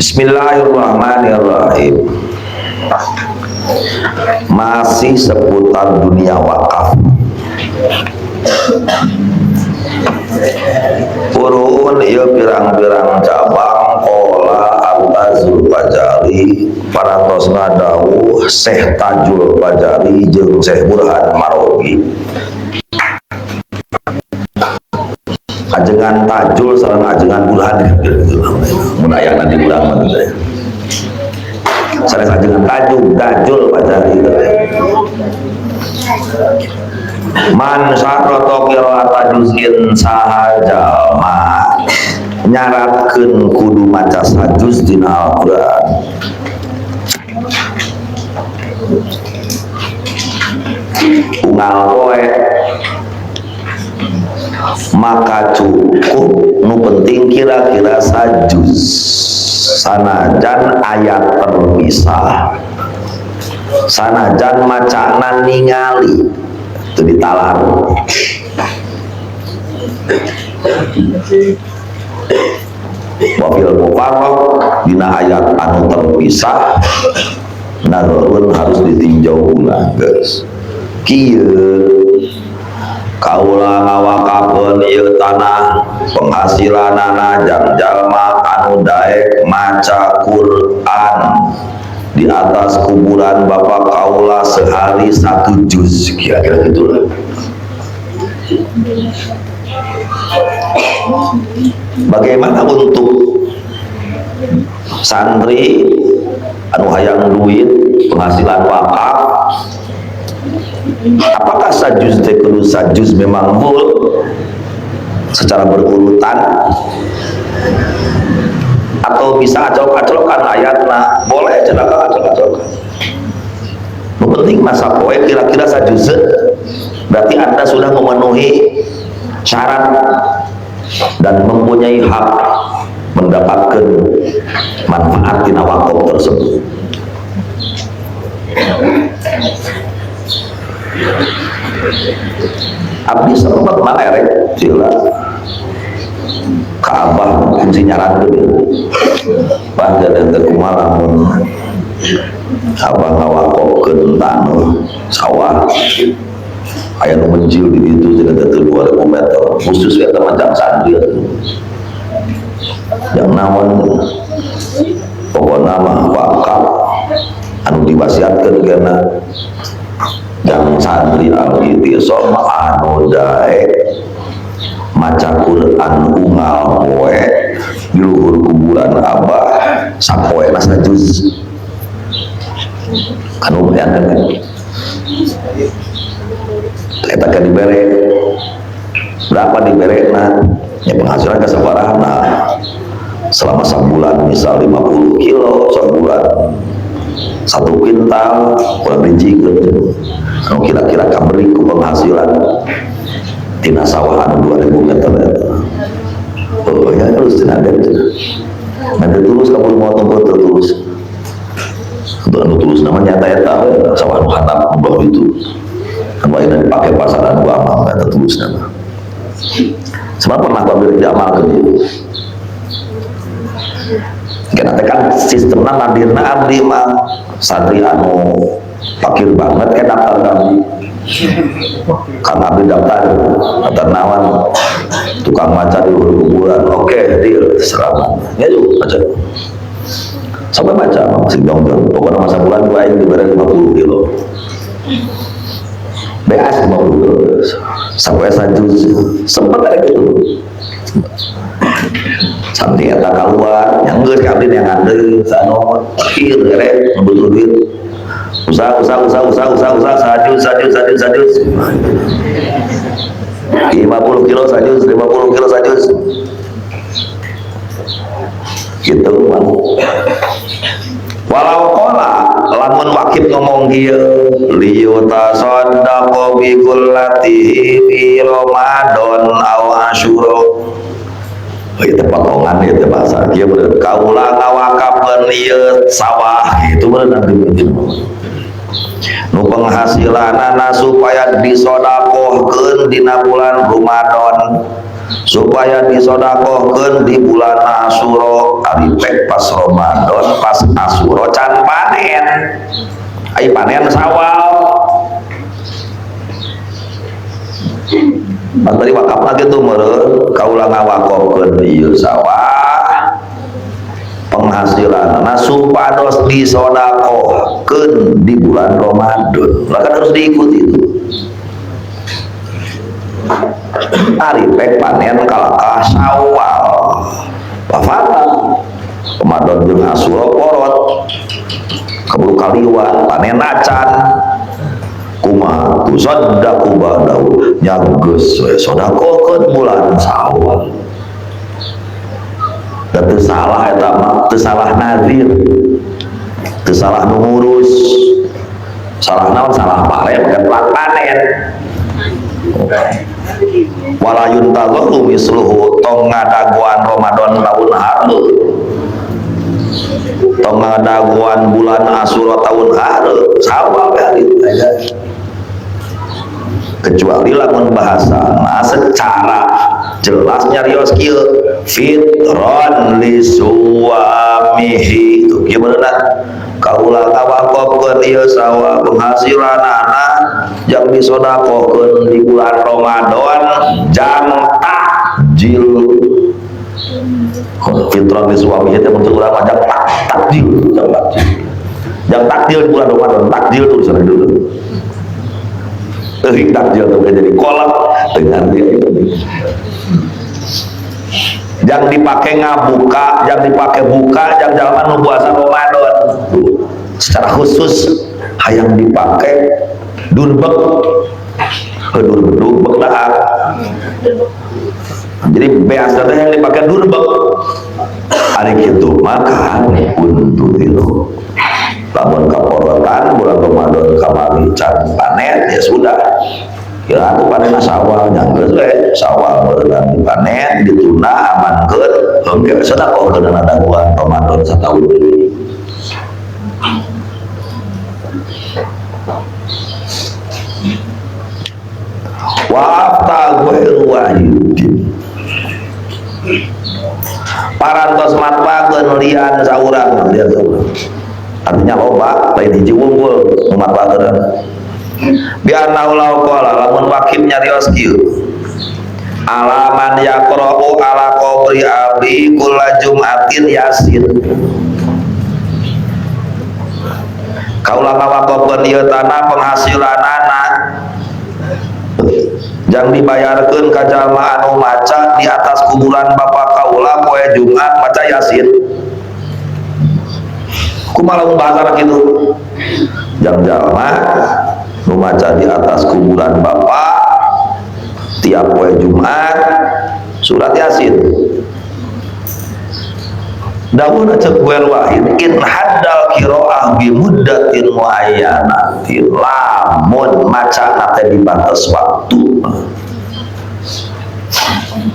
Bismillahirrahmanirrahim. Masih seputar dunia wakaf. Purun ieu pirang-pirang cabang kola Al-Tazul Fajari parantos dawuh Syekh Tajul Fajari jeung Syekh Burhan Marogi. Ajengan Tajul sareng ajengan Burhan mun aya nanti urang mah teh. Sanes ajengan Tajul, Tajul Fajari teh. Man syarata qira'ata juz'in saha jalma nyaratkeun kudu maca sajuz dina Al-Qur'an. Unggal poe maka cukup, nu penting kira-kira sajuz sanajan ayat terpisah, sanajan macana ningali itu ditalar. Wafil mufarraq dina ayat anu terpisah nazarun harus ditinjau ulang, guys. Kieu kaula ngawakapeun ieu tanah penghasilanana jang jalma anu daek maca Quran di atas kuburan bapak kaula sehari 1 juz, kira-kira gitulah. Bagaimana untuk santri anu hayang duit penghasilan wakaf, apakah sajuz teh kudu sajuz memang full secara berurutan atau bisa acok-acokan ayatna? Boleh cenah acok-acokan, yang penting masa poe kira-kira sajuz, berarti Anda sudah memenuhi syarat dan mempunyai hak mendapatkan manfaat tina wakaf tersebut. Abdi sempat malerek sila ka abah kunci nyarankeun bah dan teh kumaha lamun abah ngawakofkeun taneuh sawah aya nu menjil di ditu cenah teh 2000 meter khusus eta mah jang santri atuh. Jang naon pokona mah wakaf anu diwasiatkeun kana jang santri al-Itisam anu daek maca Quran unggal poe di luhur kuburan abah sapoena sajuz. Anu bayangkeun kan eta kan dibere berapa diberena ya penghasilan kasabarahana selama sebulan misal 50 kilo sebulan 1 kuintal kurang rinci anu kira-kira kaberi ku penghasilan tina sawah anu 2000 meter eta. Oh ya terus tina nanti tulus kamu mau tunggu terus untuk anu tulus namanya nyata eta sawah anu handap nu bawah itu anu ayeuna dipake pasaran ku amal eta tulus nama. Sebab pernah pabrik diamalkeun ieu. Karena teh kan sistemna nadirna abdi mah santri anu fakir banget kan daftar abdi. Kang abdi daftar daftar nawan tukang maca di luhur kuburan. Oke, deal selamat. Ya yuk maca. Sampai maca masih dong. Pokoknya masa bulan dua aing diberi 50 kilo. Beas 50 kilo. Sampai sajuz sempat ada gitu. Santri eta keluar yang geus ka abdi yang ngandeu sano fakir rek butuh duit. Usaha usaha usaha usaha usaha usaha sajuz sajuz sajuz sajuz. 50 kilo sajuz, 50 kilo sajuz. Gitu mah. Walau qala lamun wakif ngomong kieu liyutasaddaqu bi kullatihi fi Ramadan aw Asyura. Oh, itu potongan itu bahasa kieu bener kaula ngawakafkeun ieu sawah gitu bener nanti mungkin. Nu penghasilanana supaya disodakohkeun dina bulan Ramadan Supaya disodakohkeun di bulan Asyura, ari pek pas Ramadan pas Asyura can panen. Ai panen Sawal. Pan tadi wakafna kitu meureun kaula ngawakofkeun ieu sawah penghasilanna supados disodakohkeun di bulan Ramadan. Lah kan harus diikuti itu. Ari pek panen kalakah Syawal. Wafatan Ramadan jeung Asyura porot. Keburu kaliwat panen acan. Kumaha tusaddaqu ba'dahu nya geus we sedekahkeun bulan Syawal. Dan teu salah eta mah, teu salah nazir, teu salah nu ngurus. Salah naon? Salah pare bukan telat panen. Wala yuntadharu misluhu, tong ngadagoan Ramadan tahun hareup, tong ngadagoan bulan Asyura tahun hareup, sawal we hari itu aja. Kecuali lamun bahasana secara jelas nyarios kieu fitron li suamihi, itu kieu beuneuh kaula ngawakofkeun ieu sawah penghasilanana jang disodakohkeun di bulan Ramadan jang takjil. Fitron li suamihi teh mun urang mah jang takjil, jang takjil, jang takjil di bulan Ramadan, takjil tuh sana dulu. Euy takjil tuh jadi kolak dengan dia itu. Jang dipakai ngabuka, jang dipakai buka, jang jalma nu puasa Ramadan. Tuh, secara khusus hayang dipakai durbek. Heuh, durbek dahar. Jadi beas teh yang dipakai durbek. Ari kitu maka untuk itu. Lamun kaporotan bulan Ramadan kamari can panen ya sudah. Ya aku panen sawah nya geus we sawah meureun dipanen ditunda amankeun heuh sedekah kana daguan Ramadan sataun deui. Wa afta ghairu wahidin. Parantos matwakeun lian saurang, lian saurang. Artinya loba, lain hiji wungkul nu matwakeun. Biar naulau qala lamun wakif nyarios kieu. Alaman yaqra'u ala qabri abi kulla jum'atin yasin. Kaula ngawakofkeun ieu tanah penghasilanana jang dibayarkeun ka jalma anu maca di atas kuburan bapa kaula poe Jumat maca Yasin. Kumaha lamun bahasana kitu? Jang jalma nu maca di atas kuburan bapa tiap poe Jumat surat Yasin. Dawuhna ceuk Buer Wahid in haddal qiraah bi muddatin muayyanatin, lamun macana teh dibatas waktu.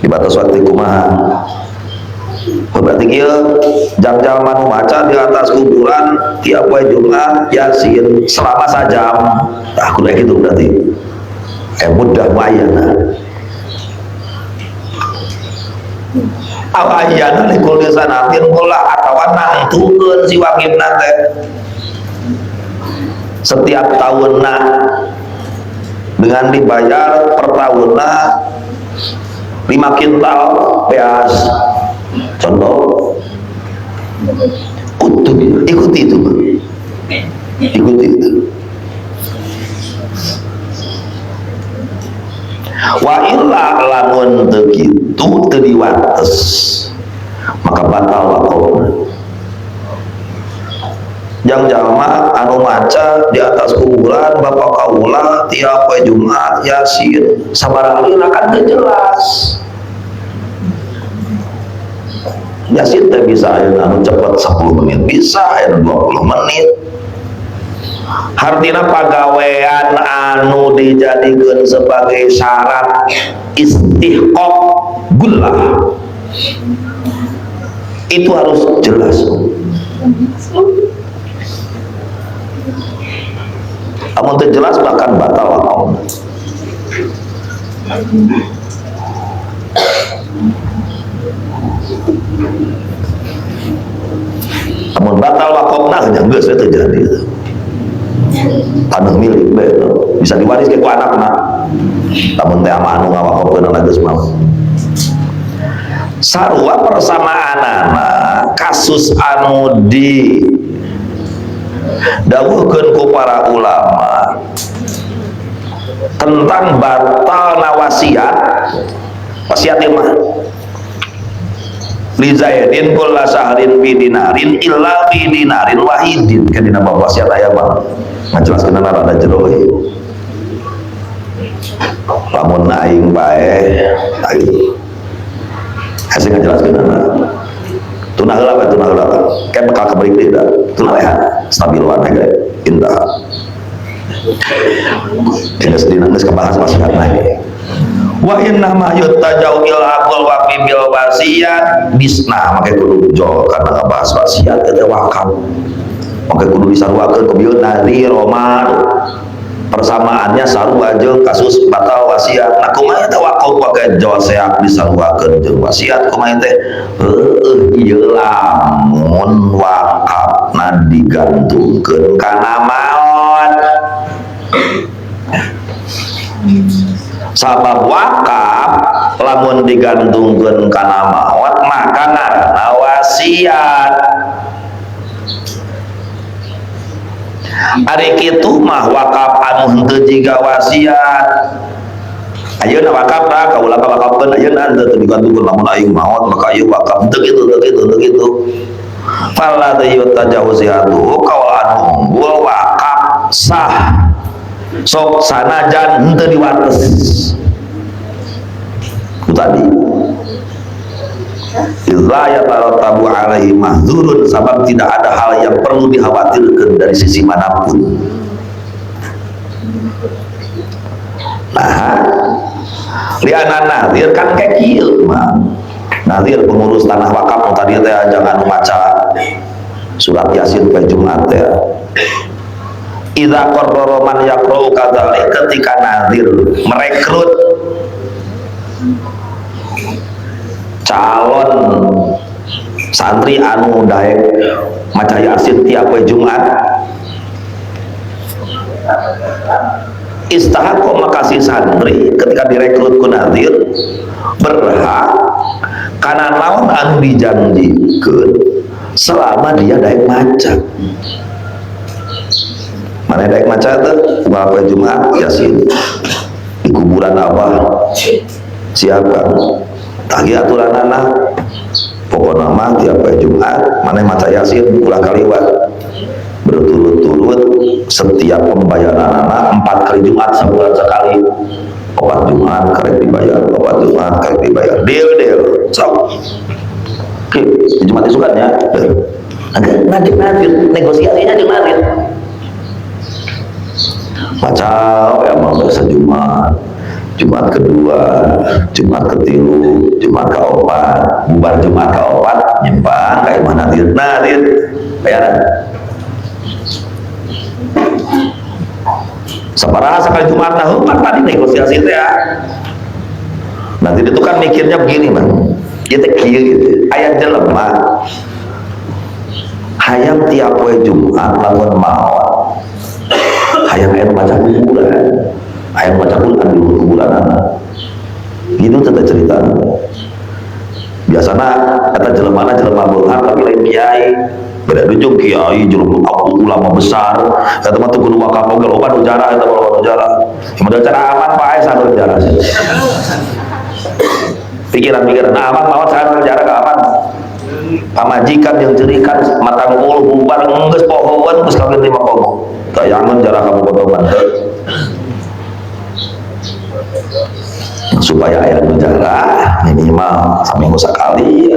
Dibatas waktu kumaha? Berarti kieu jang jalma nu maca di atas kuburan tiap poe Jumat Yasin selama sajam. Tah kudu kitu berarti. Muddah muayyana. Awayyana likulli sanatin kula atawa nangtukeun si wakifna teh setiap tahunna dengan dibayar per tahunna 5 kintal beas. Contoh utuh, ikuti itu, ikuti itu. Wa illa lamun teu kitu teu diwates maka batal wakofna. Jang jalma anu maca di atas kuburan bapa kaula tiap poe Jumat Yasin sabaraha lila kan teu jelas. Yasin teh bisa aya anu cepet 10 menit, bisa aya 20 menit. Hartina pagawean anu dijadikeun sebagai syarat istihqaq gullah itu harus jelas. Amun teu jelas bahkan batal wakaf. Lamun batal wakafna nya geus we teu jadi itu. Tanah milik we bisa diwaris ke ku anakna. Lamun teh ama anu ngawakafkeun geus maot. Sarua persamaanana kasus anu di dawuhkeun ku para ulama tentang batalna wasiat. Wasiat ieu mah li Zaidin kulla sahrin bi dinarin illa bi dinarin wahidin, kan dina bab wasiat aya mah ngajelaskeun rada jero we. Lamun aing bae aing hese ngajelaskeun tunah heula bae, tunah heula kayak bakal kebalik deui da tunah leha stabil wae ge indah geus dina geus kabahas wasiatna ge. Wa inna ma yuttajau ilhaqul waqfi bil wasiat bisna, make kudu jol karena ngabahas wasiat eta wakaf make kudu disaruakeun ku bieu nadhir romar. Persamaannya sarua jeung kasus batal wasiat. Nah kumaha teh wakaf pake jol seak disaruakeun jeung wasiat kumaha teh? Heueuh ieu lamun wakafna digantungkeun kana maot. Sabab wakaf lamun digantungkeun kana maot maka ngaranna wasiat. Ari kitu mah wakaf anu henteu jiga wasiat. Ayeuna wakaf tah kaula wakafkeun ayeuna henteu digantungkeun lamun aing maot maka ieu wakaf henteu kitu henteu kitu henteu kitu. Fala yutajahu sihatu kaul anu unggul wakaf sah sok sanajan henteu diwates. Ku tadi idza yatarattabu alaihi mahdzurun, sabab tidak ada hal yang perlu dikhawatirkan dari sisi manapun. Nah, liana nazir kan kayak kieu mah. Nazir pengurus tanah wakaf tadi teh jangan maca surat Yasin poe Jumat teh. Idza qarrara man yaqra'u kadzalik, ketika nazir merekrut calon santri anu daek maca Yasin tiap poe Jumat, istahaqo maka si santri ketika direkrut ku nazir berhak kana naon anu dijanjikeun selama dia daek maca. Mana daek maca teh unggal poe Jumat Yasin di kuburan abah siapa tagih aturan anak pokokna mah tiap poe Jumat maneh maca Yasin ulah kaliwat berturut-turut setiap pembayaran anak 4 kali Jumat sebulan sekali, 4 Jumat karek dibayar, 4 Jumat karek dibayar, deal deal sok oke Jumat isukan ya nanti nanti negosiasinya jeung nanti maca ya mau bahasa Jumat, Jumat kedua, Jumat ketilu, Jumat keempat, bubar Jumat keempat nyimpang kayak mana nadir bayaran. Sabaraha sekali Jumat nah kan tadi negosiasi teh ya. Nanti itu kan mikirnya begini bang, kita kieu gitu, aya jelema hayang tiap poe Jumat lamun maot hayang aya maca kuburan, hayang maca Quran di kuburan anak. Gitu teh cerita. Biasana eta jelemana jelema beunghar tapi lain kiai. Beda jeung kiai jelema ulama besar, eta mah teu kudu wakaf oge loba nu jarah eta loba nu jarah. Yang cara aman pae sanu jarah. Pikiran-pikiran nah, aman maot sanu jarah ka aman. Pamajikan yang cerikan matang ul bubar geus pohoeun geus kawin 5 komo. Tayangan jarah kamu potongan. Supaya aya nu jarah minimal saminggu sekali.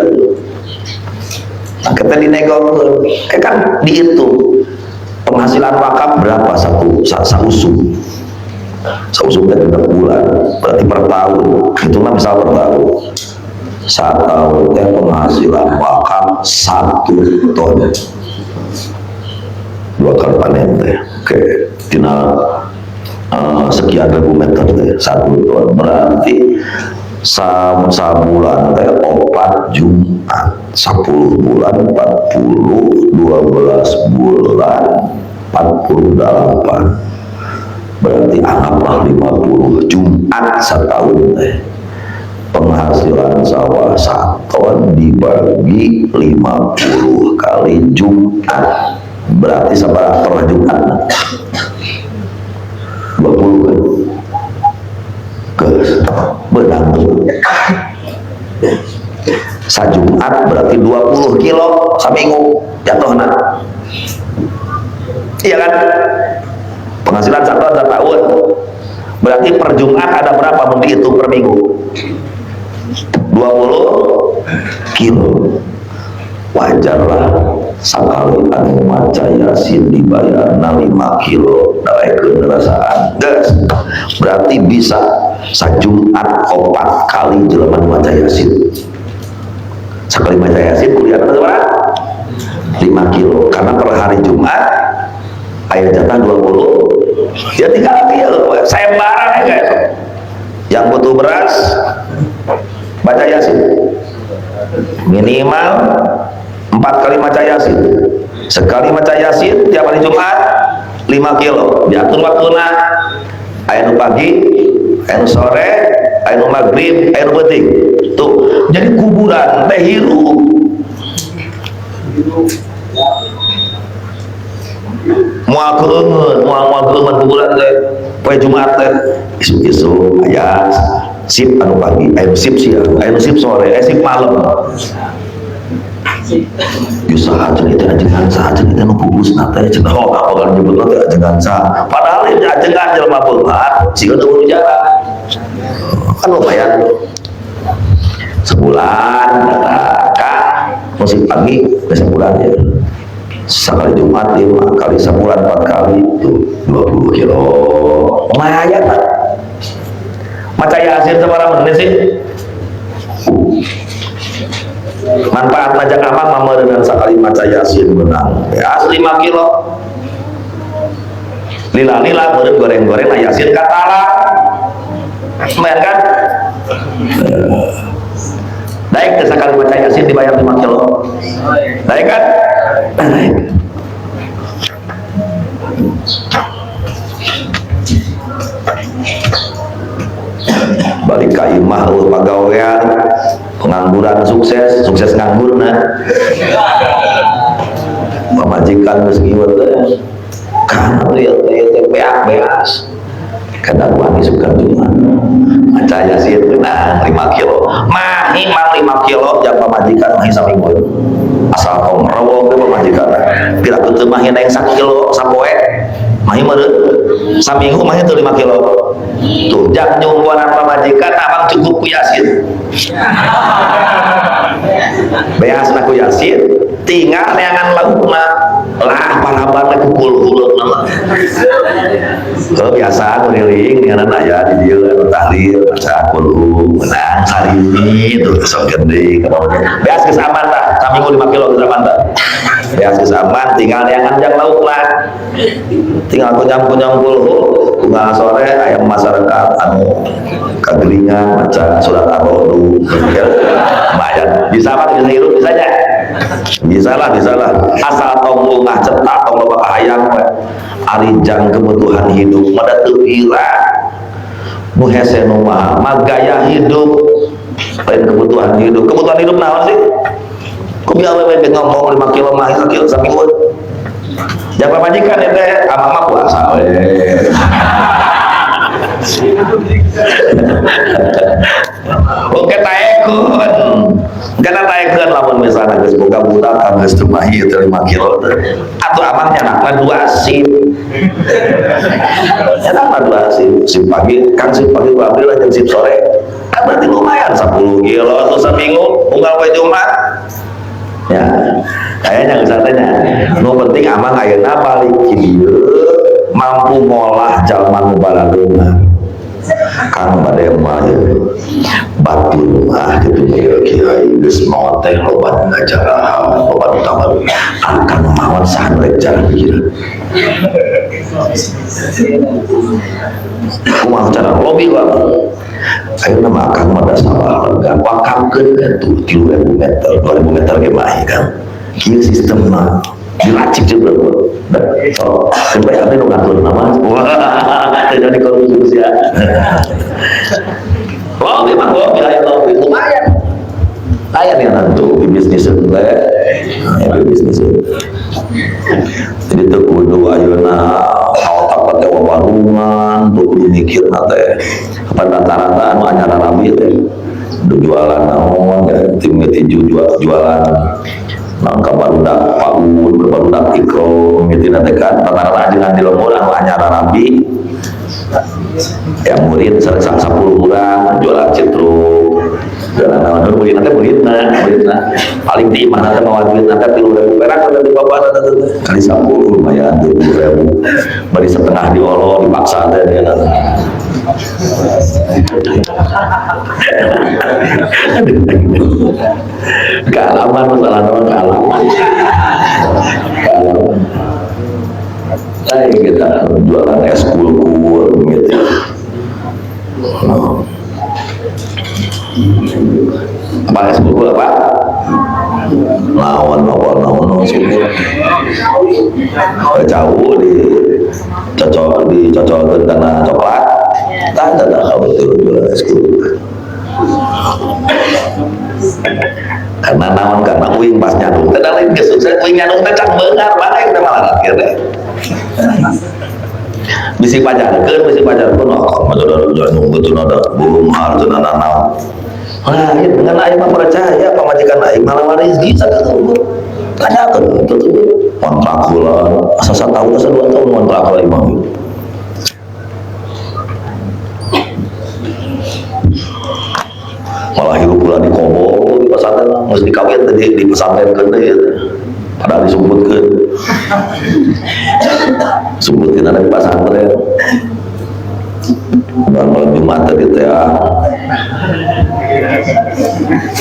Nah, kita dinego, kan dihitung penghasilan wakaf berapa satu sausum, sausum itu 6 bulan, berarti per tahun, hitunglah misal per tahun, 1 tahun teh penghasilan wakaf 1 ton, 2 kali panen teh, oke, tina sekian ribu meter teh 1 ton, berarti Sabulan teh 4 Jumat, 10 bulan 40, 12 bulan 48, berarti anggaplah 50 Jumat setahun teh. Penghasilan sawah saton dibagi 50 kali Jumat, berarti sabaraha per Jumat? 20 kan? Geus beunang sajumat, berarti 20 kilo saminggu jatuhna, iya kan? Penghasilan satu tahun berarti per Jumat ada berapa mun dihitung per minggu? 20 kilo. Wajarlah sakali anu maca Yasin dibayarna 5 kilo, daekeun rasaan. Geus, berarti bisa sajumat 4 kali jelema nu maca Yasin. Sekali maca Yasin kuliah berapa? 5 kilo, karena per hari Jumat aya jatah 20 ya, 3 kilo. Sayembara ya guys, yang butuh beras baca Yasin minimal 4 kali maca Yasin. Sekali maca Yasin tiap hari Jumat 5 kilo. Diatur waktuna, aya nu pagi, aya nu sore, aya nu maghrib, aya nu peuting. Tuh, jadi kuburan teh hirup. Moal keungeun, moal moal keungeun kuburan teh. Poe Jumat teh isuk-isuk aya sip anu pagi, aya nu sip siang, aya nu sip sore, aya sip malam. Bisa aja itu ajengan saha cenah itu nu pupusna teh cenah. Oh, kalau nyebut teh ajengan saha, padahal ini ajengan jelema beunghar siga teu jalan kan. Lumayan sebulan kata kak musim pagi sebulan ya, sekali Jumat 5 kali, sebulan 4 kali tuh 20 kilo, lumayan lah. Maca Yasin sabaraha menit sih? Manfaat majak amang mameureunnan sakali maca Yasin menang ya 5 kilo. Lila-lila meureun goreng-goreng na Yasin katala, lumayan kan? Daek teh sakali maca Yasin dibayar 5 kilo, daek kan? Daek. Balik ka imah eueuh pagawean, pengangguran sukses, sukses nganggur nah. Pamajikan geus ngiwet teh. Kan ieu teh beak beas. Kadaguan isukan Jumat. Maca Yasin menang 5 kilo. Mahi mang 5 kilo jang pamajikan mahi saminggu. Asal tong rewog teh pamajikan. Pira teu mahi naik sakilo sapoe. Mahi meureun saminggu mahi teu 5 kilo. Tuh jang nyungguan pamajikan abang cukup ku Yasin. Beasna ku Yasin, tinggal neangan laukna lah paraban ku kulhul mah. Oh, biasa nguriling neangan aya di dieu anu tahlil maca kulhu menang sarimi tuh sok gede ka. Beas geus aman tah, saminggu 5 kilo geus aman tah. Beas geus aman tinggal neangan jang laukna. Tinggal kunyam-kunyam kulhu unggal sore aya masyarakat anu kageringan maca surat Ar-Ra'd. Lumayan. Bisa apa bisa hirup bisa aja. Bisa lah, bisa lah. Asal tong lungah cetak tong loba kahayang we. Ari jang kebutuhan hidup mah da teu pira. Nu hese nu mah gaya hidup lain kebutuhan hidup. Kebutuhan hidup naon sih? Ku bieu we ngomong 5 kilo mah sakilo saminggu. Jangan pamajikan ya teh, amang mah puasa we. Oke taekun. Karena taekun lamun misalnya geus boga budak kan geus teu mahi teh 5 kilo teh. Atuh amang nyanakna 2 sip. Nyanakna 2 sip, sip pagi, kan sip pagi gua ambil aja sip sore. Kan berarti lumayan 10 kilo tuh seminggu unggal poe Jumat. Ya, kayaknya geus tanya. Nu penting amang ayeuna balik kieu mampu ngolah jalma nu balaluna. Kang bade mah batur mah kitu kieu kiai geus maot teh loba ngajarahan, loba tabar. Akan maot saha nu rek jarah pikiran. Kumaha cara lobi lah. Ayeuna mah akang mah da salah lega wakafkeun atuh 3000 meter, 2000 meter ge mah kan. Kieu sistemna dilacik juga. So, sampai abdi nu ngatur nama. Wah, jadi konsumsi ya. Lobi mah lobi aya lobi lumayan. Aya nih nantu di bisnis teh. Ya di bisnis. Jadi teu kudu ayeuna otak teh warungan, teu kudu mikirna teh. Kapan rata-rata anu anyar rabi teh jualan naon ya tim jualan naon ka barudak PAUD, ka barudak Iqro mimitina teh kan rata-rata ajengan di lembur anu anyar rabi yang murid 10 urang jualan citruk jualan naon murid teh muridna paling di imah teh mawa duit teh 3.000 perak teh di bapak teh kali 10 lumayan 20.000 bari setengah diolo dipaksa teh dia. Kealaman masalah naon kealaman. Kealaman. Nah, kita jualan es kul-kul gitu. Apa es kul-kul apa? Lawan lawan lawan es kul. Jauh di cocok dicocolkeun kana coklat. Tah tah kalau jualan es kul. Karena naon karena uing pas nyadung teh lain geus sukses uing nyadung teh can beungar bae teh malah rakyat teh. Bisi pajarkeun oh mah nyadung teu ada beunghar teu naon. Nah, ieu ngan aing mah percaya pamajikan aing malah rezeki sakeukeun. Tanyakeun kitu kontrak heula asa satahun asa 2 tahun kontrak heula imah. Malah hirup pula di kobor di pesantren geus dikawin teh di pesantrenkeun teh padahal disumputkeun. Sumputkeun di pesantren. Malam Jumat teh teh ya.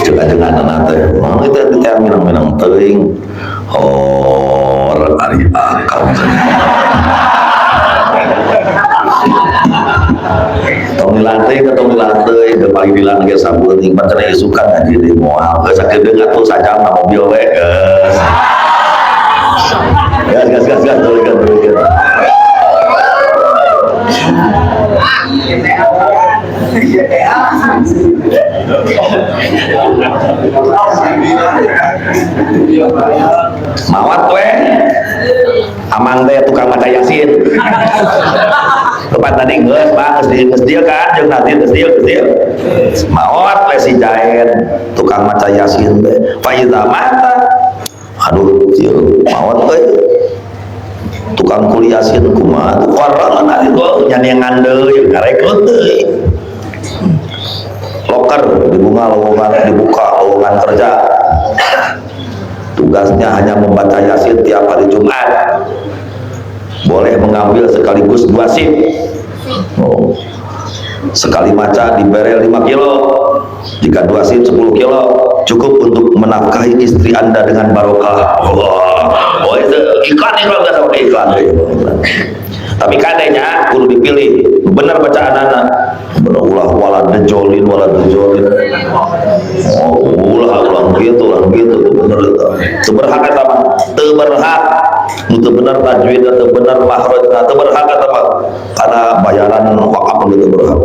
Ceuk-ceukana teh. Mah itu teh minang-minang teuing. Hor ari akang. Tong dilantai ke tong dilantai ke paling dilantai sabun ing pancen isukan ngaji di moal geus sakedeung atuh sajam na mobil we geus. Gas gas gas gas turunkeun turunkeun. Mawat we amang teh tukang maca yasin. Tepat tadi geus Pak geus dieu kan jeung nanti geus dieu geus dieu. Maot we si Jaen tukang maca yasin teh. Fa iza mata aduh ieu maot euy. Tukang kuliah yasin kumaha tuh koron nanti kok nyanyian deui ngarekrut deui. Loker dibuka lowongan dibuka lowongan kerja. Tugasnya hanya membaca yasin tiap hari Jumat. Boleh mengambil sekaligus 2 sip. Oh. Sekali maca diberi 5 kilo. Jika 2 sip 10 kilo, cukup untuk menafkahi istri Anda dengan barokah. Allah. Oh, itu iklan iklan enggak sama iklan. Tapi kadenya kudu dipilih. Benar bacaan anak. Benar ulah wala dejolin wala dejolin. Oh, ulah ulah gitu bener itu. Teu berhak eta mah. Teu berhak. Nu teu bener tajwid, teu bener makhraj, teu berhak eta mah. Karena bayaran wakaf teu berhak.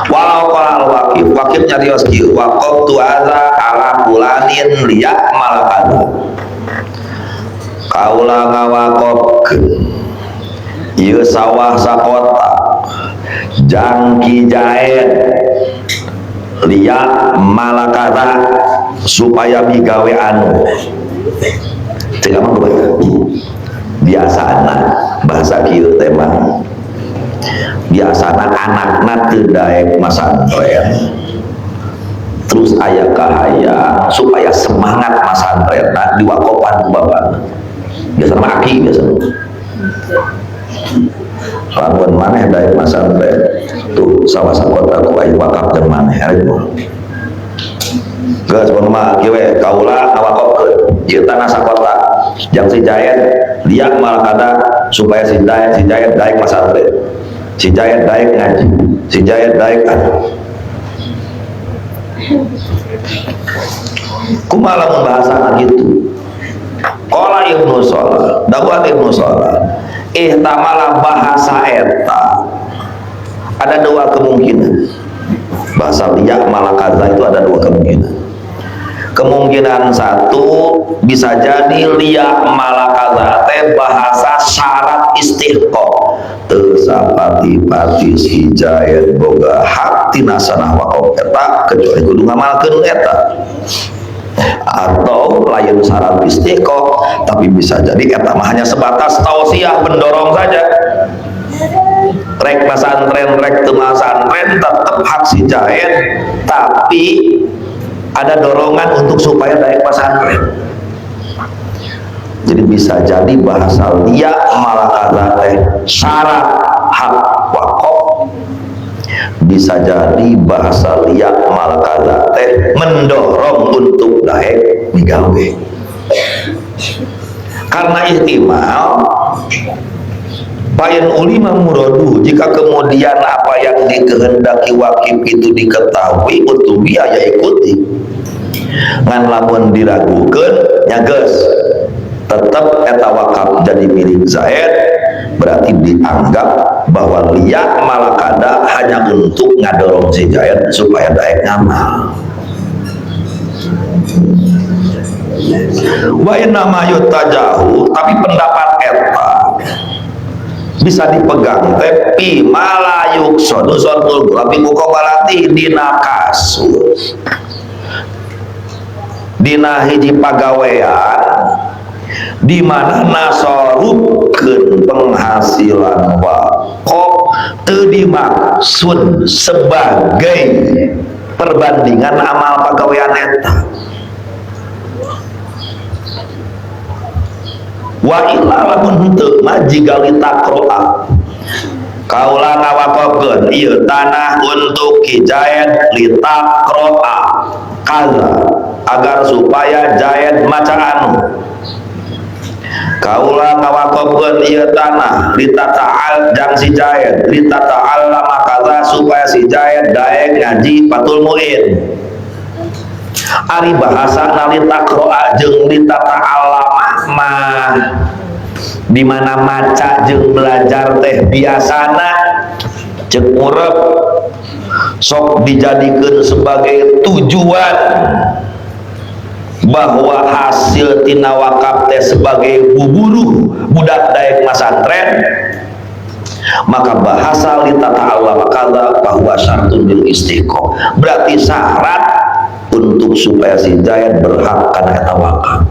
Walau qala al-waqif, waqif nyarios kieu, waqaftu hadza ala fulanin liya'mal kadza. Kaula ngawakofkeun ieu sawah sakota jangki jaen liya malakata supaya migawe anu. Cek mah biasana bahasa kieu teh mah biasana anakna teu daek masantren terus aya kahayang supaya semangat masantrenna diwakopan ku bapana. Biasana mah aki biasana lamun maneh daek masantren tuh sawah sakota ku aing wakaf jeung maneh arek mah geus mun mah kieu we kaula ngawakofkeun ieu tanah sakota Jang si Zaid liya'mal kada supaya si Zaid daek masantren, si Zaid daek ngaji, si Zaid daek anu. Kumaha lamun bahasana gitu? Qala Ibnu Shalah, dawuh Ibnu Shalah, ihtamala bahasa eta ada dua kemungkinan. Bahasa liya'mal kaza itu ada dua kemungkinan. Kemungkinan satu bisa jadi liya'mal kaza teh bahasa syarat istihqaq. Teu sapati-pati si Zaid boga hak tina sanah wakaf eta kecuali kudu ngamalkeun eta. Atau lain syarat istihqaq, tapi bisa jadi eta mah hanya sebatas tausiah mendorong saja. Rek pesantren rek teu masantren tetep hak si Zaid, tapi ada dorongan untuk supaya daek pesantren. Jadi bisa jadi bahasa liya'mal kaza teh syarat hak wakaf, bisa jadi bahasa liya'mal kaza teh mendorong untuk daek migawe. Karena ihtimal Payan ulima muradu, jika kemudian apa yang dikehendaki wakif itu diketahui, utubi ya ikuti. Ngan lamun diragukeun nya geus tetep eta wakaf jadi milik Zaid, berarti dianggap bahwa liya'mal kada hanya untuk ngadorong si Zaid supaya daek ngamal. Wa inna ma yutajahu, tapi pendapat eta bisa dipegang tapi malayuk sodusonul tapi mukobalati dina kasus dina hiji pagawean di mana nasorupkeun penghasilan wakaf teu dimaksud sebagai perbandingan amal pagawean eta. Wa illa lamun henteu mah jiga litakroa kaula ngawakafkeun ieu tanah untuk Ki Zaid litakroa kaza agar supaya Zaid maca anu. Kaula ngawakafkeun ieu tanah litata'al jang si Zaid litata'allama kaza supaya si Zaid daek ngaji Fathul Muin. Ari bahasa litakroa jeung litata'allama mah di mana maca jeung belajar teh biasana ceuk murep sok dijadikeun sebagai tujuan bahwa hasil tina wakaf teh sebagai buburuh budak daek masantren, maka bahasa litata'allama kaza bahwa syartun bil istiqomah, berarti syarat untuk supaya si Zaid berhak kana eta wakaf.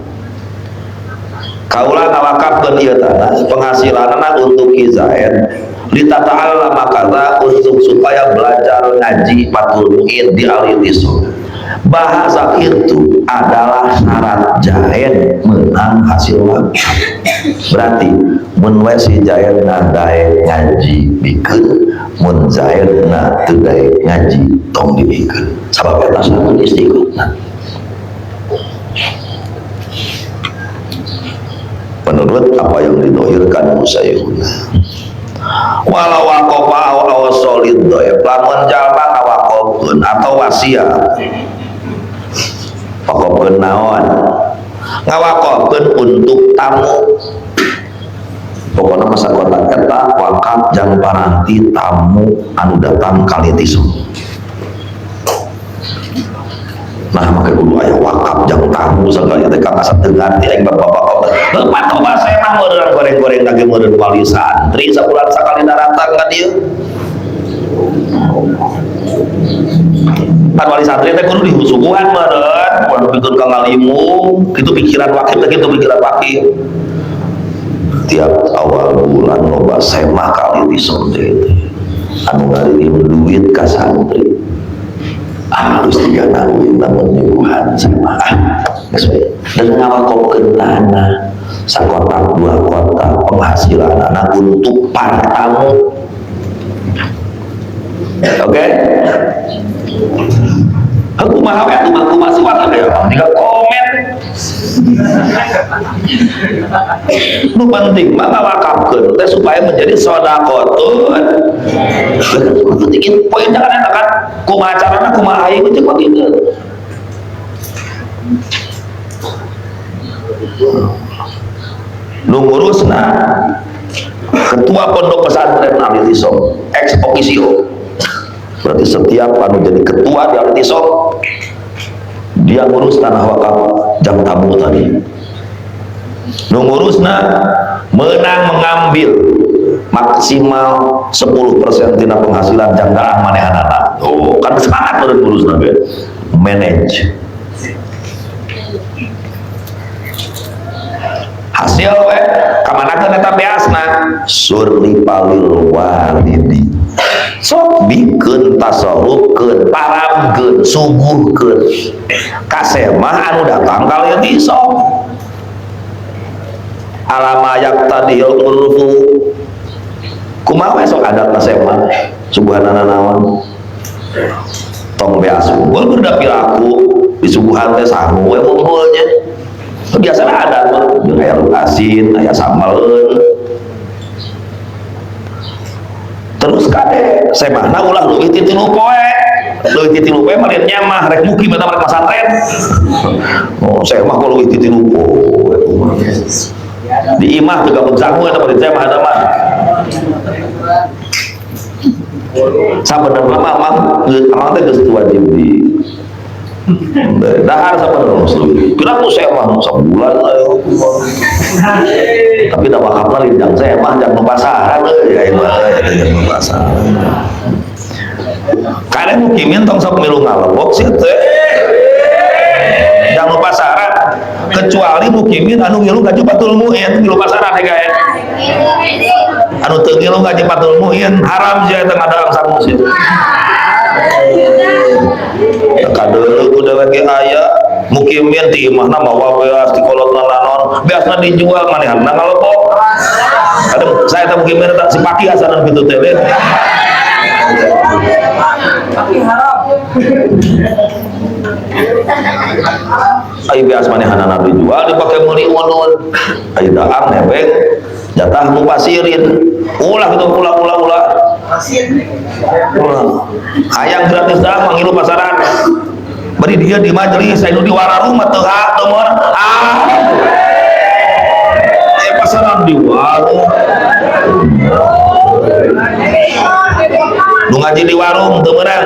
Kaula ngawakafkeun ieu tanah penghasilanna untuk Ki Zaid litata'allama kaza untuk supaya belajar ngaji Fathul Muin di Al-Ittisal. Bahasa itu adalah syarat Zaid menang hasil wakaf. Berarti mun we si Zaid na daek ngaji bikeun, mun Zaid na teu daek ngaji tong dibikeun. Sabab eta syarat istiqomah. Menurut apa yang didohirkan Musayyuna, walau waqafa aw solid dhaif, lamun jalma ngawaqafkeun atau wasiat waqafkeun naon, ngawaqafkeun untuk tamu, pokokna masa kotak eta wakaf jang paranti tamu anu datang kali tisu. Nah maka kudu aya wakaf jang tamu sagala teh ka asa teu ngarti aing bapak-bapak. Bapak toba saya mah meureun goreng-goreng lagi meureun wali santri sabulan sakali daratang ka dieu. Pan wali santri teh kudu disuguhan meureun, kudu pikeun ka ngalimu, kitu pikiran wakif teh kitu pikiran wakif. Tiap awal bulan loba semah kali disonte teh. Anu ngaririm duit ka santri. Harus tiga nawi namun nyuguhan sama geus we. Dan ngawakofkeun tanah sakotak dua kotak penghasilan anak untuk para tamu. Oke? Aku mah we atuh mah kumaha sih wae ya. Jika komen. Nu penting mah ngawakafkeun teh supaya menjadi sedekahun. Penting poinnya kan eta kan kumaha carana kumaha aing teh kok gitu. Nu ngurusna ketua pondok pesantren Al-I'tisham ex officio. Berarti setiap anu jadi ketua di Al-I'tisham dia ngurus tanah wakaf jang tamu tadi. Nu ngurusna menang mengambil maksimal 10% tina penghasilan jang daang manehanana. Oh, kan semangat meureun ngurusna ge. Manage. Hasil we kamanakeun eta beasna surlipalil walidi. Sok bikeun tasarrufkeun paramkeun suguhkeun kasemah anu datang ka I'tisham. Alama yaqtadil urfu kumaha we sok adat kasemah suguhanana naon tong beas unggul berda piraku disuguhan teh sangu we unggulnya biasana adat mah jeung aya asin aya sambaleun terus kade semahna ulah leuwih ti 3 poe leuwih ti 3 poe mah lain nyamah rek mukim eta rek pasantren. Oh semah kok leuwih ti 3 poe di imah teu gabung sangu eta mah di semah eta mah sabenerna mah mang amang teh geus wajib di dahar sabenerna muslim kira ku semah sabulan ayo tapi da wakafna lindang semah jang nu pasaran euy aing mah jang nu pasaran kade mukimin tong sok milu ngalebok sia teh jang nu pasaran kecuali mukimin anu ngilu gaji Fathul Muin ngilu pasaran hege anu teu ngilu gaji Fathul Muin haram sia eta ngadaang sangu sia kadeuleu ku dewek ge aya mukimin ti imahna mawa beas ti kolotna naon beasna dijual manehanna ngalebok kadang saya teh mukimin eta si paki asanan kitu teh tapi haram. Ai beas manehanna dijual dipake meuli unun ai daang nebeng jatah mupasirin ulah gitu ulah ulah ulah ulah hayang gratis daang mangilu pasaran bari dia di majelis anu di warung mah teu hak teu moal ah pasaran di warung nu ngaji di warung teu meunang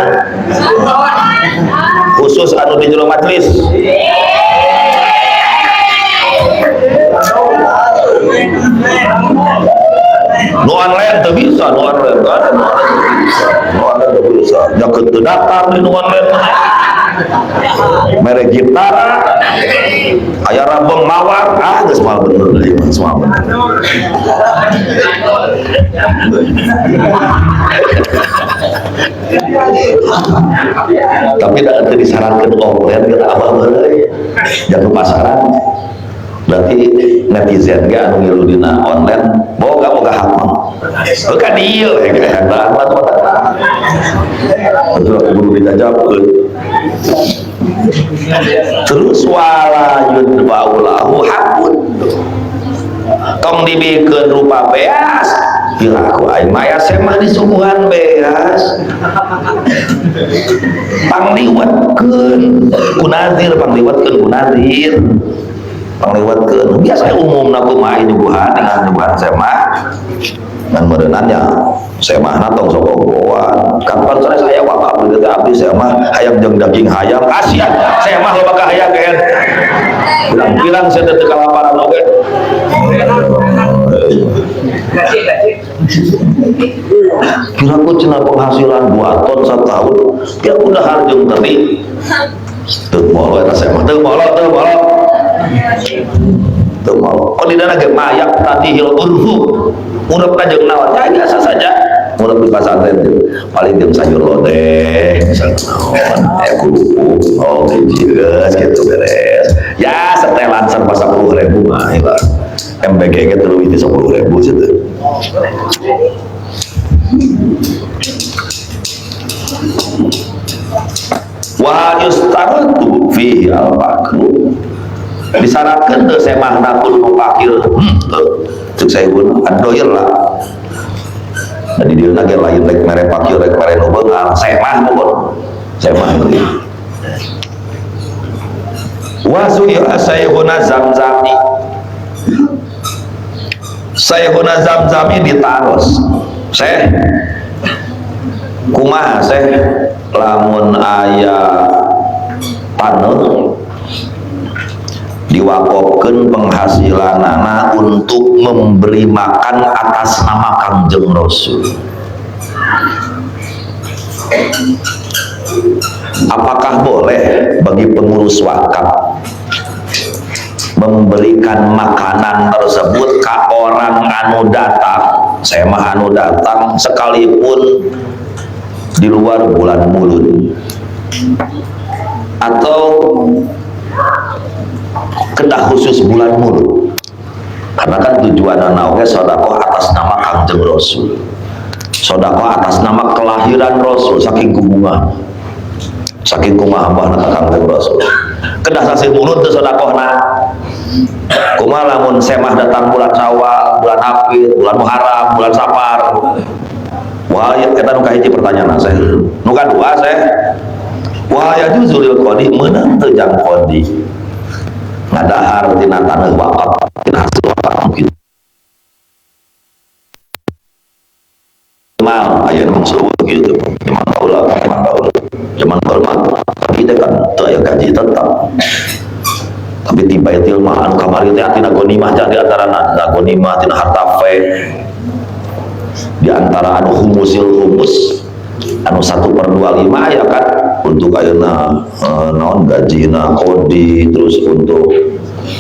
khusus anu di jero majelis. Nu online teu bisa, nu online kan, nu online teu bisa, nu online teu bisa. Nyakeun teu datang di nu online mah. Mere gitar, aya rabeng mawar, ah geus moal bener deui mah, geus moal bener. Tapi da teu disarankeun offline kita abah euy. Jangan pasaran. Berarti netizen ge anu ngilu dina online boga boga hak mah. Bukan ieu we kayak banget mah. Terus kudu dijajabkeun. Terus wala yudbaulahu hakun. Tong dibikeun rupa beas. Piraku aing mah aya semah disuguhan beas. Pangliwatkeun ku nazir, pangliwatkeun ku nazir. Pangliwatkeun biasa umumna kumaha nyuguhan dengan nyuguhan semah dan mereunannya semahna tong sok ogoan kapan sanes aya wakaf teh abdi semah hayang jeung daging hayam asian semah loba ka hayang geun pirang-pirang sia teh teu kalaparan oge kira-kira cenah penghasilan 2 ton setahun dia udah harjung teri teu molo eta semah teu molo teu molo teu molo oh di dana ge mayak tadi hil urfu urep ka jeung naon ya biasa saja urep di pasantren paling jeung sayur lodeh misalnya naon aya kerupuk oh geus gitu beres ya setelan serba 10.000 mah lah MBG ge teu leuwih ti 10.000 situ. Wa yustaratu fihi al-fakru Disyaratkeun teu semahna kudu nu pakil? Teu. Cek Syekhuna adoyel lah. Jadi dia lagi lain rek mere pakil, rek mere nu beunghar, semah pokon semah. Wa su'ila Syekhuna Zamzami, Syekhuna Zamzami ditaros, "Syekh, kumaha Syekh lamun aya taneuh diwakofkeun penghasilanana untuk memberi makan atas nama Kangjeng Rasul, apakah boleh bagi pengurus wakaf memberikan makanan tersebut ke orang anu datang semah, anu datang sekalipun di luar bulan Mulud, atau kedah khusus bulan Mulud?" Karena kan tujuan oge sodakoh atas nama Kangjeng Rasul, sodakoh atas nama kelahiran Rasul, saking kumaha, saking kumaha ka Kangjeng Rasul. Kedah sasih Mulud teu sodakohna? Kumaha lamun semah datang bulan Syawal, bulan April, bulan Muharram, bulan Safar? Wah, eta nu kahiji pertanyaan saya. Nu kadua saya, wa yajuzu lil qadi, meunang teu jang qadi ngadahar tina taneuh wakaf, tina hasil wakaf? Mungkin mal aya maksud gitu, zaman baheula, zaman baheula, zaman baheula tapi teh kan teu aya gaji tetap, tapi ti baitul mal anu kamari teh, tina gonimah, di antara gonimah, tina harta fe, di antara anu khumusil khumus, anu 1/25 ya kan, untuk ayeuna naon, gajina qodi, terus untuk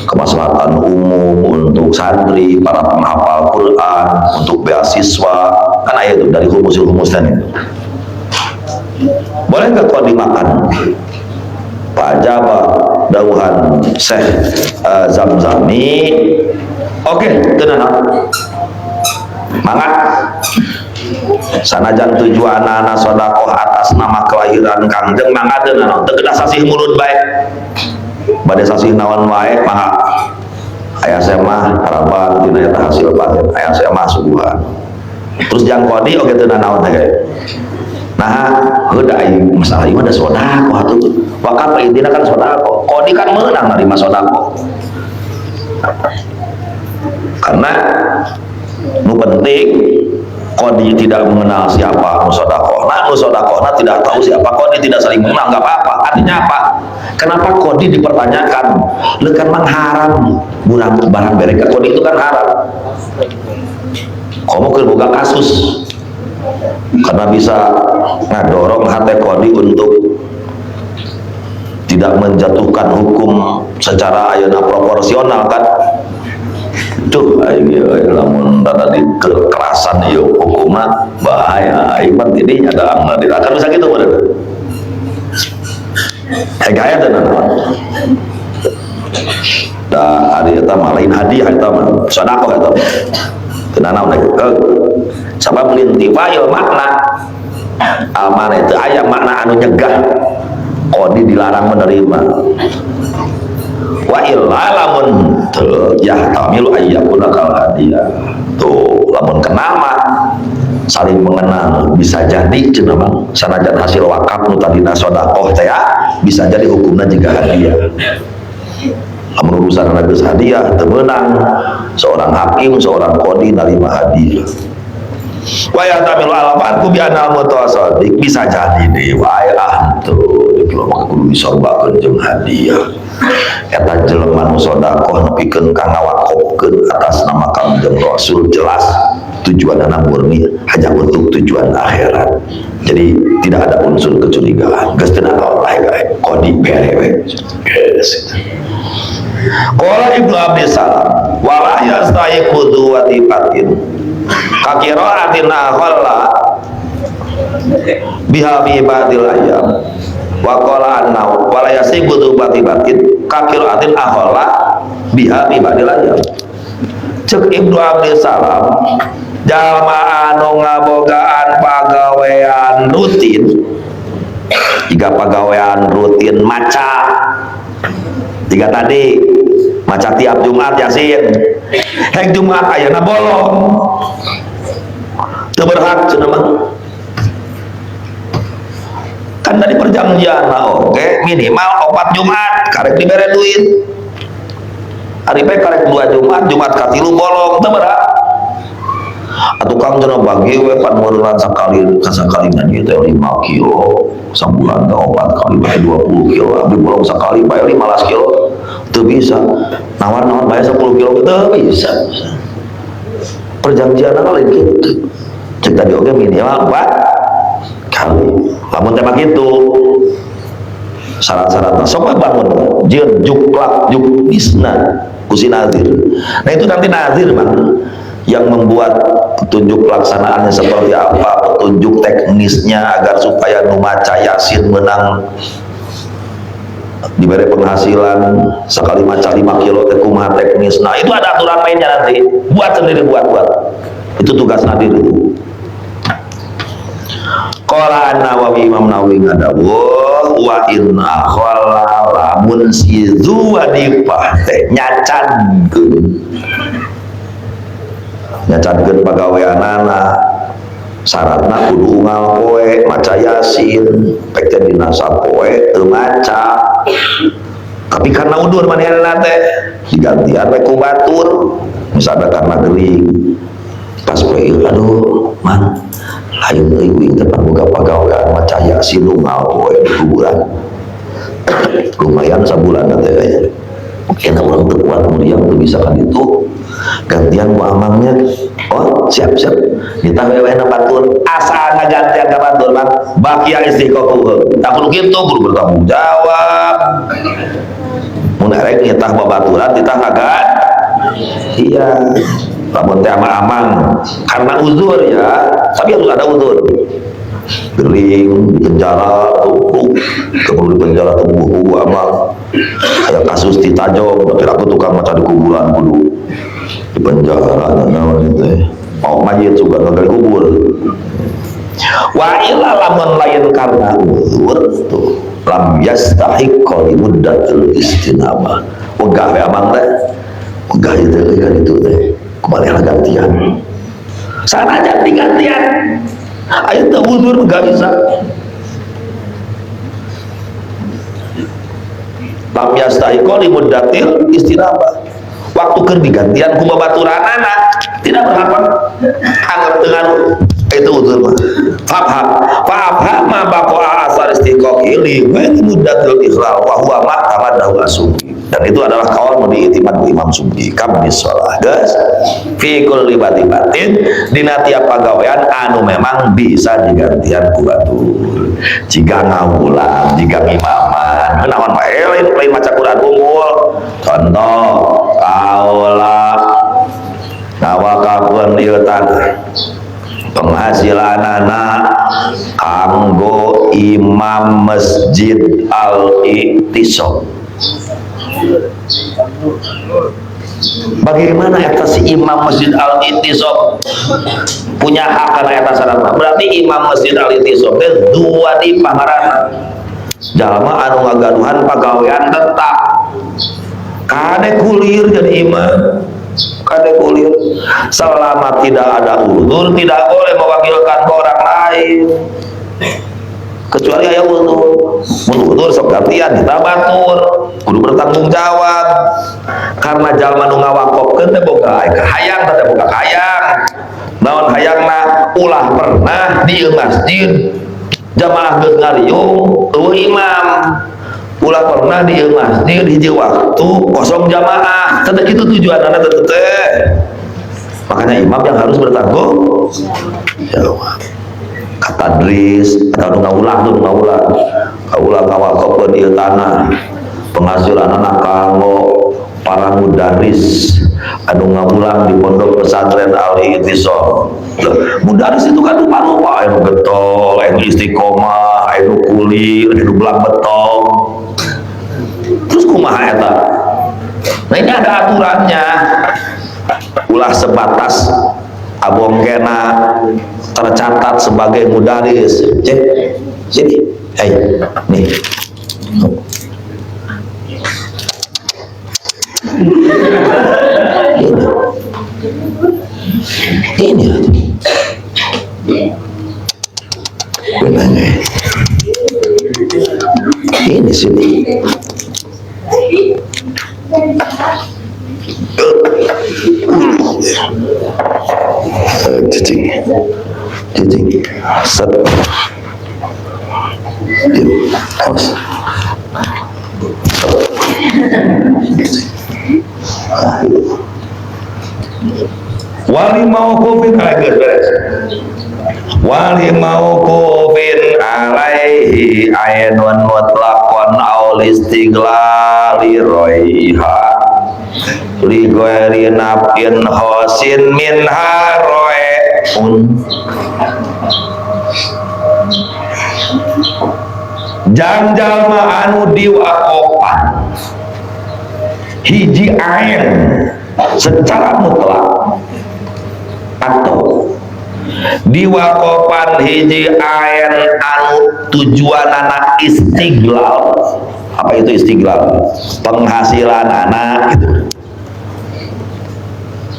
kemaslahatan umum, untuk santri, para penghafal Quran, untuk beasiswa, kan aya itu dari khumusil khumus. Dan itu boleh nggak kau dimakan? Pak Jaba dawuhan Syekh Zamzami, oke okay, tenang, mangga, sanajan tujuan anak sodakoh atas nama kelahiran Kangjeng, mangga, teu naon, teu kedah sasih Mulud bae, bade sasih naon wae mangga. Aya semah harapan tina eta hasil panen, aya semah suguhan. Terus jang qodi oge teu naon teh. Nah, heuda ai masalah ieu mah da sodakoh atuh. Wakaf intina kan sodakoh, qodi kan meunang narima sodakoh, karena nu penting qodi tidak mengenal siapa nu sodakohna, nu sodakohna tidak tahu siapa qodi, tidak saling mengenal, nggak apa-apa. Artinya apa? Kenapa qodi dipertanyakan? Lekan mang haram barang barang bere ka qodi itu kan haram. Kamu keur boga kasus karena bisa ngadorong hati qodi untuk tidak menjatuhkan hukum secara ayeuna proporsional kan. Duh, aing ieu lamun rada di kekerasan ieu hukumna bahaya, aing mah tidinya da kan bisa gitu meureun. Hegaya teh naon? Da ari eta mah lain hadiah, eta mah sedekah eta. Teu nanaon sabab lintifail makna al itu, aya makna anu nyegah qodi dilarang menerima. Wa illa, lamun teu, yahtamilu ayyakuna kal hadiah. Tuh, lamun kenal mah, saling mengenal, bisa jadi cenah bang, sanajan hasil wakaf nu tadina sedekah teh bisa jadi hukumna jiga hadiah. Lamun urusan geus hadiah, teu meunang seorang hakim, seorang qadi narima hadiah. Wa yahtamilu al-farqu bi anal mutasaddiq, bisa jadi deui wae, ah tuh mah kudu disorbakeun jeung hadiah, eta jelema nu sedekah nepikeun ka ngawakofkeun atas nama Kangjeng Rasul jelas tujuanna murni hanya untuk tujuan akhirat, jadi tidak ada unsur kecurigaan. Geus teu naon lah, qodi bere we geus. Qala Ibnu Abdi Salam wala yastahiqu dzu watifatin ka qira'atin akhalla biha fi ba'dil ayyam. Wa qala annahu wala yastahiqu dzu watifatin ka qira'atin akhalla biha fi ba'dil ayyam. Cek Ibnu Abdi Salam, jalma anu ngabogaan pagawean rutin, jika pagawean rutin maca jika tadi Maca tiap Jumat Yasin. Hek Jumat ayeuna bolong. Teu berhak cenah mah. Kan dari perjanjian lah, oke minimal 4 Jumat karek dibere duit. Ari pe karek 2 Jumat, Jumat katilu bolong teu berhak. Atuh Kang cenah bagi we pan meureunna sakali sakali ngaji teh 5 kilo sabulan teh 4 kali bae 20 kilo, abdi bolong sakali bae 15 kilo teu bisa. Nawar-nawar bae 10 kilo teu bisa. Perjanjian lain gitu. Cek tadi oge minimal 4 kali. Lamun teh kitu syarat-syaratna sok bangun jeung juklak juk isna ku si nazir. Nah itu nanti nazir Bang yang membuat petunjuk pelaksanaannya seperti apa, petunjuk teknisnya agar supaya nu maca Yasin menang diberi penghasilan sekali maca 5 kilo teh kumaha teknis. Nah itu ada aturan mainnya nanti, buat sendiri, buat. Itu tugas nadir itu. Qala An-Nawawi, Imam Nawawi ngadawuh wa inna khala lamun si zuwadifah teh nyacankeun pagaweanana syaratna kudu unggal poe maca Yasin pek teh dina sapoe teu maca, tapi karena udur manehna teh digantian we ku batur, misalnya karena gering pas poe aduh mang lain euy uing teh boga pagawean maca Yasin unggal poe di kuburan lumayan sabulan teh kena urang teu kuat muriang teu bisa kan itu gantian ku amangnya, oh siap siap kita wewe na batur asa ngagantian ka batur bang bakia istiqoqu tak kudu kitu kudu bertanggung jawab mun erek nitah babaturan titah ngagan iya lamun teh amang karena uzur ya, tapi harus ada uzur gering di penjara tuh keburu di penjara tuh buku amang kayak kasus di Tajong tapi aku tukang maca di kuburan kudu di penjara naon teh mau mayit juga gagal kubur wa illa lamun lain karena uzur tuh lam yastahiq li muddatil istinabah wegah we amang teh wegah itu kan itu teh kumaha gantian sanajan digantian ayo teu uzur gak bisa lam yastahiq li muddatil istinabah waktu keur digantian ku babaturanana tidak berhak anggap dengan itu uzur mah fabham fabham ma baqa asar istiqaqi li ghairi muddatil ikhlal wa huwa ma tamadahu asubi dan itu adalah kaul nu diitimad ku Imam Subki kabni shalah geus fi kulli batin dina tiap pagawean anu memang bisa digantian ku batur jiga ngawulang jiga ngimaman naon wae lain maca Quran unggul contoh kaula ngawakafkeun ieu tanah penghasilanana kanggo imam masjid Al-I'tisam. Bagaimana eta si imam masjid Al-I'tisam punya hak kana eta syaratna? Berarti imam masjid Al-I'tisam teh dua di pangaranna jalma anu ngagaduhan pagawean tetap kade kulir jadi imam kade kulir selama tidak ada uzur tidak boleh mewakilkan ke orang lain kecuali aya uzur mun uzur sok gantian kita batur kudu bertanggung jawab karena jalma nu ngawakofkeun teh boga hayang teh boga hayang naon hayangna ulah pernah di masjid jamaah geus ngariung eueuh imam ulah pernah di masjid hiji waktu kosong jamaah teteh kitu tujuanana teteh makanya imam yang harus bertanggung jawab katadris atau nu ngaulang tuh ngaulang kaulah ngawakofkeun ieu tanah penghasilanana kanggo para mudaris anu ngawulang di pondok pesantren Al-I'tisam. Mudaris itu kan rupa-rupa, anu getol, anu istiqomah, anu kulir, anu belang betong. Terus kumaha eta? Nah ini ada aturannya. Ulah sebatas abongkena tercatat sebagai mudaris. Cek, sini, hey, nih. Ini. Ini. Benangnya. Ini sini. Cicing. Cicing. Set. Diam. Awas. Wali mauqufin alaihi beres. Wali mauqufin alaihi ainun mutlaqan aw istiglali roiha li ghairi naf'in khosin minha roeun. Jang jalma anu diwakopan hiji ain secara mutlak atau diwakopan hiji ain anu tujuanana istiglal. Apa itu istiglal? Penghasilan anak gitu.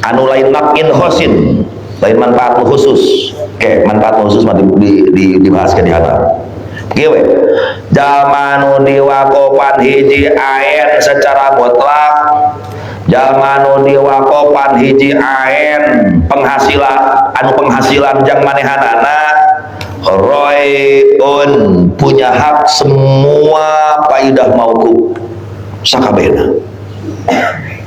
Anu lain naf'in khosin, lain manfaat khusus. Oke, manfaat khusus mah dibahas ke di hadap. Kieu jalma nu diwakopan hiji ain secara mutlak, jalma nu diwakopan hiji ain penghasilan anu penghasilan jang manehanana roiun punya hak semua paidah mauquf sakabehna.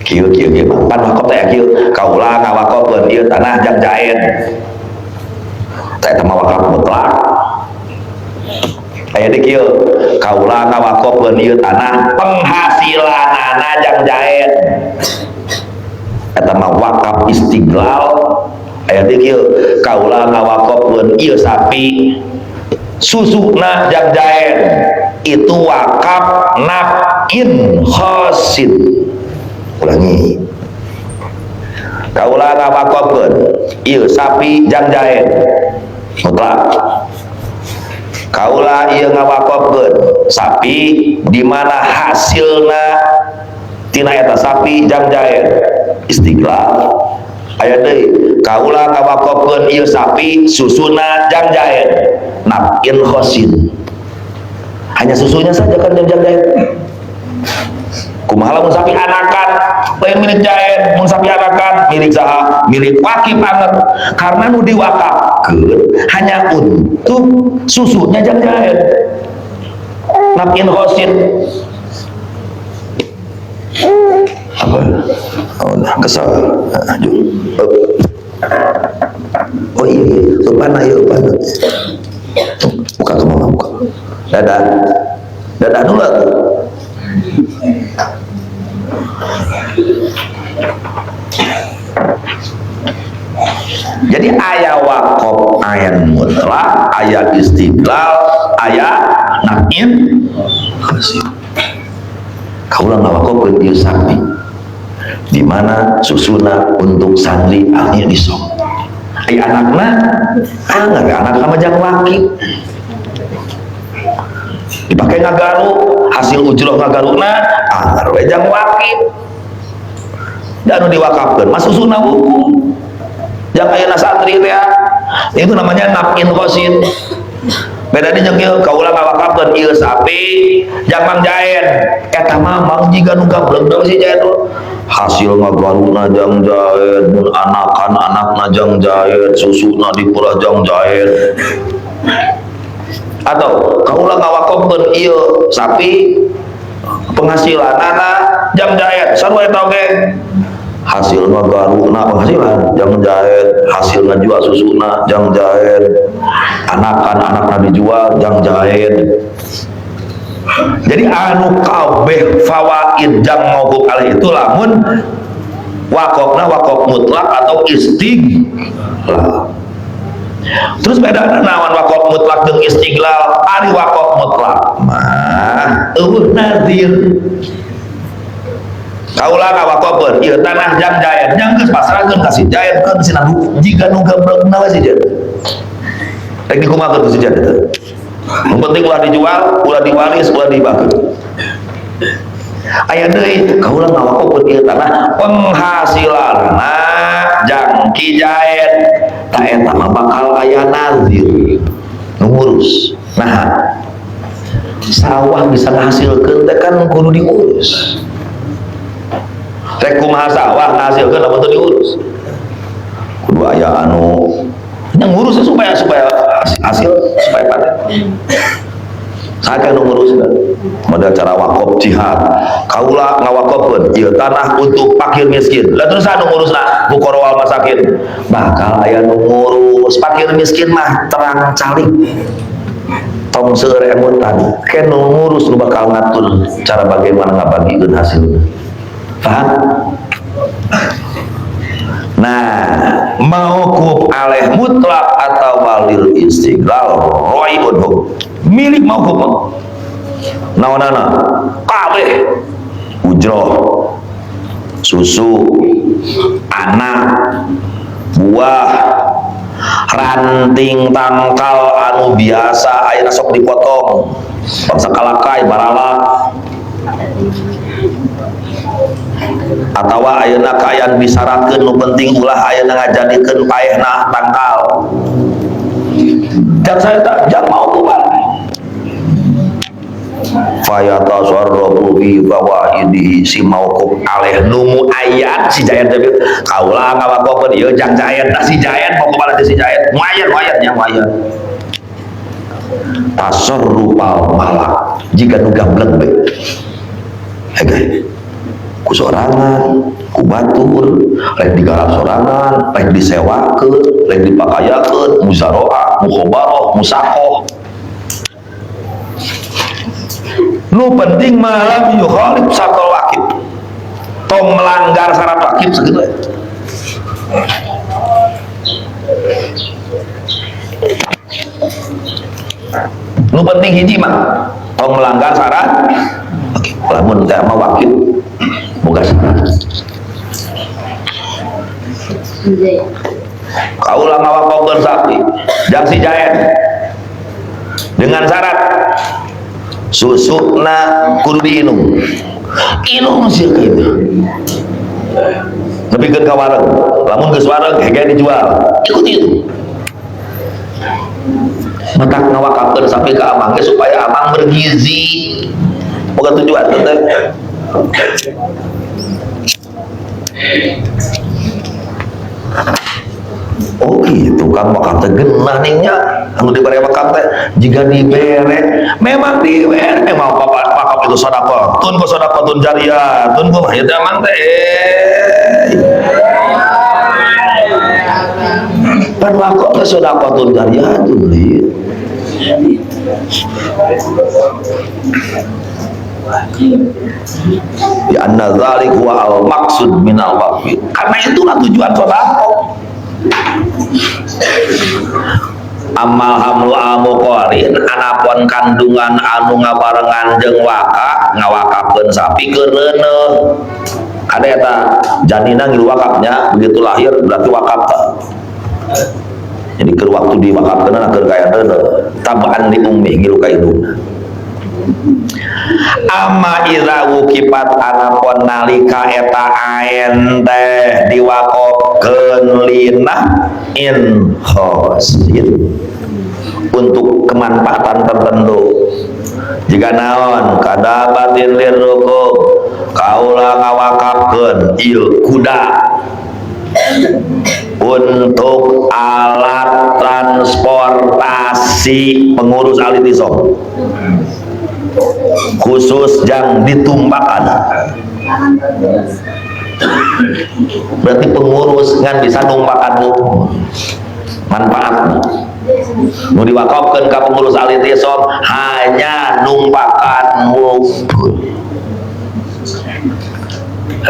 Kieu kieu kieu pan wakop teh kieu kaula ngawakofkeun ieu tanah jang jaen teh eta mah wakaf mutlak. Aya di kieu kaula ngawakofkeun ieu tanah penghasilanana jang jaen eta mah wakaf istiglal. Aya di kieu kaula ngawakofkeun ieu sapi susuna jang jaen itu wakaf naf'in khosin. Ulangi, kaula ngawakofkeun ieu sapi jang jaen mutlak. Kaula ieu ngawakofkeun sapi di mana hasilna tina eta sapi jang jaen istiglal. Aya deui kaula ngawakofkeun ieu sapi susuna jang jaen naf'in khosin. Hanya susunya saja kan jang jaen. Kumaha lamun sapi anakan lain milik jaen, mun sapi anakan milik saha? Milik wakif anger. Karena nu diwakafkeun hanya untuk susunya jang jaen. Naf'in khosin. Apa? Oh, nah, kesal. Oh iya, lupa na, iya lupa. Buka ke mama, buka. Dadah. Dadah dulu tuh. Jadi aya wakaf ain mutlak, aya istiglal, aya naf'in khosin. Kaula ngawakofkeun ieu sapi di mana susuna untuk santri ahli disok. Ai anakna, anak anak sama jang wakif. Dipakai ngagaru, hasil ujroh ngagaruna anggar we jang wakif. Dan nu diwakafkeun mah susuna hukum. Jang ayeuna santri teh itu namanya naf'in khosin. Beda di jeung ieu kaula ngawakafkeun ieu sapi jang Mang Jaen. Eta mah mang jiga nu gableng deui si Jaen. Hasil ngagaruna jang jaen, mun anakan anakna jang jaen, susuna dipurah jang jaen. Atau kaula ngawakafkeun ieu sapi penghasilanana jang jaen, sarua eta oge. Hasil ngagaruna penghasilan jang jaen, hasil ngajual susuna jang jaen, anakan anakna dijual jang jaen. Jadi anu kabeh fawaid jang mauquf alaih itu lamun wakofna wakof mutlak atau istiglal. Terus bedana naon wakof mutlak jeung istiglal? Ari wakof mutlak mah eueuh nazir. Kaula ngawakofkeun ieu tanah jang jaen, jang geus pasrahkeun ka si jaen keun si jiga nu gablegna we si jaen. Rek dikumahakeun ku si jaen eta. Yang penting ulah dijual, ulah diwaris, ulah dibakeun. Aya deui kaula ngawakofkeun ieu tanah penghasilanna jang Ki Jaed. Ta eta mah bakal aya nazir nu ngurus. Nah, sawah bisa ngahasilkeun teh kan kudu diurus. Rek kumaha sawah ngahasilkeun lamun teu diurus. Kudu aya anu yang ngurus supaya supaya hasil supaya panen. Saha nu ngurus model cara wakaf jihad. Kaula ngawakofkeun ieu tanah untuk fakir miskin. Lah terus anu ngurusna fuqara wal masakin. Bakal aya nu ngurus fakir miskin mah terang calik. Tong seueur emutan. Ke nu ngurus nu bakal ngatur cara bagaimana ngabagikeun hasilna. Paham? Nah, mauquf alaih mutlak atau walil istiqlal roibun milik mauquf naonana kabeh ujroh susu anak buah ranting tangkal anu biasa ayeuna sok dipotong bangsa kalakai baralak atawa ayeuna kaayaan disyaratkeun nu penting ulah ayeuna ngajadikeun paehna tangkal. Jang saya tak jang mau kubar. Fayatasarrafu fi fawaidihi si mauquf alaih nu muayyan si Jayan teh kaula ngawakofkeun ieu jang Jayan tah si Jayan pokokna teh si Jayan muayyan muayyan nya muayyan tasarrufal malak jika nu gablek we hege ku sorangan ku batur rek digarap sorangan rek disewakeun rek dipakayakeun muzaroah mukhabarah musaqah nu penting malam yukhalif syartal wakif tong melanggar syarat wakif sakitu we. Nu penting hiji mah tong melanggar syarat wakif. Lamun teh mah wakif boga syarat. Kaula ngawakofkeun sapi jang si Jaen dengan syarat susuna kudu diinum. Inum sih kitu. Nepikeun ka wareg. Lamun geus wareg hege dijual. Ikuti itu. Matak ngawakafkeun sapi ka amang ge supaya amang bergizi. Boga tujuan teh. Oh gitu kan wakaf teh genah nih nya anu dibere wakaf teh jika dibere memang dibere memang wakaf itu sedekah tun ku sedekah tun jariah tun ku mah ieu teh emang teh pan wakaf teh sedekah tun jariah tun lieu ya anna dzalik huwa al maqsud minal waqfi karena itulah tujuan sedekah. Amal hamlu amuqarin anapun kandungan anu ngabarengan jeung waka ngawakafkeun sapi keur reuneuh ada eta janina ngilu wakafnya begitu lahir berarti wakaf jadi keur waktu diwakafkeun keur kaya reuneuh tabaan li ummi ngilu ka indungna. Amma idza wukipat anapun nalika eta aen teh diwakofkeun lina in khosin untuk kemanfaatan tertentu jika naon kadabatin lirrukum kaula ngawakafkeun ieu kuda untuk alat transportasi pengurus alitisom khusus yang ditumpakan berarti pengurus ngan bisa numpakan manfaatna nu diwakafkeun ka pengurus alitisom hanya numpakan mobil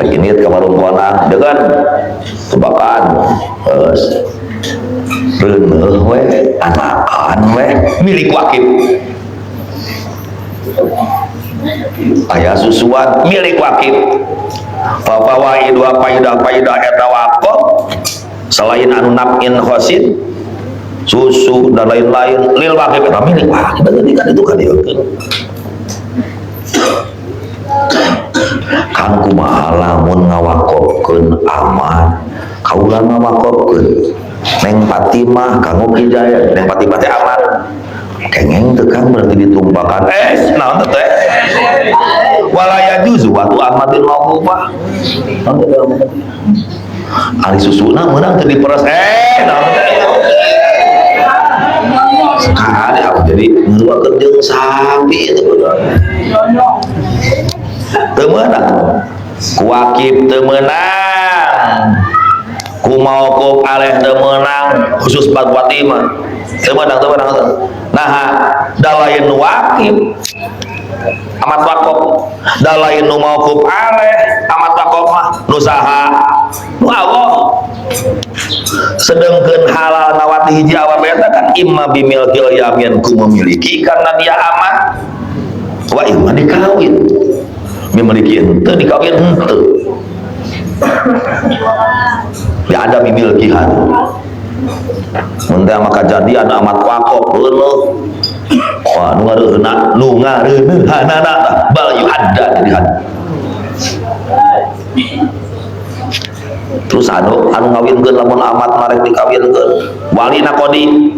ini ke warung kona dengan tumpakan reuneuh we anakan we milik wakif aya susuan milik wakif fafawaid wa faidah faidah eta wakaf selain anu naf'in khosin susu dan lain-lain lil wakif eta milik wakif berarti kan itu kan dieukeun. Kang kumaha lamun ngawakofkeun amat, kaula ngawakofkeun Neng Fatimah kanggo Ki Jaya, Neng Fatimah teh amat. Kengeng teu Kang berarti ditumpakan. Naon teh? Wala yajuzu watu amatin mauqufah. Naon teh? Ari susuna meunang teu diperes. Naon teh? Sekali aku jadi ngeluarkeun jeung sapi itu teu meunang. Ku wakif teu meunang. Ku mauquf aleh teu meunang khusus bab Fatimah. Teu meunang, teu meunang. Nah, da lain nu wakif amat wakof, da lain nu mauquf aleh amat wakof mah nu saha? Nu Allah. Sedengkeun halal nawati hiji awam eta kan imma bimilkil yamin ku memiliki karena dia amat, wa imma dikawin. Memiliki henteu dikawin henteu. Ya ada mimilkihan. Mun teh maka jadian amat wakof heueuh. Wah, nu ngareunah, nu ngareuneuhanana bal yuhadda jadi had. Terus anu ngawinkeun lamun amat marek dikawinkeun, walina qadi.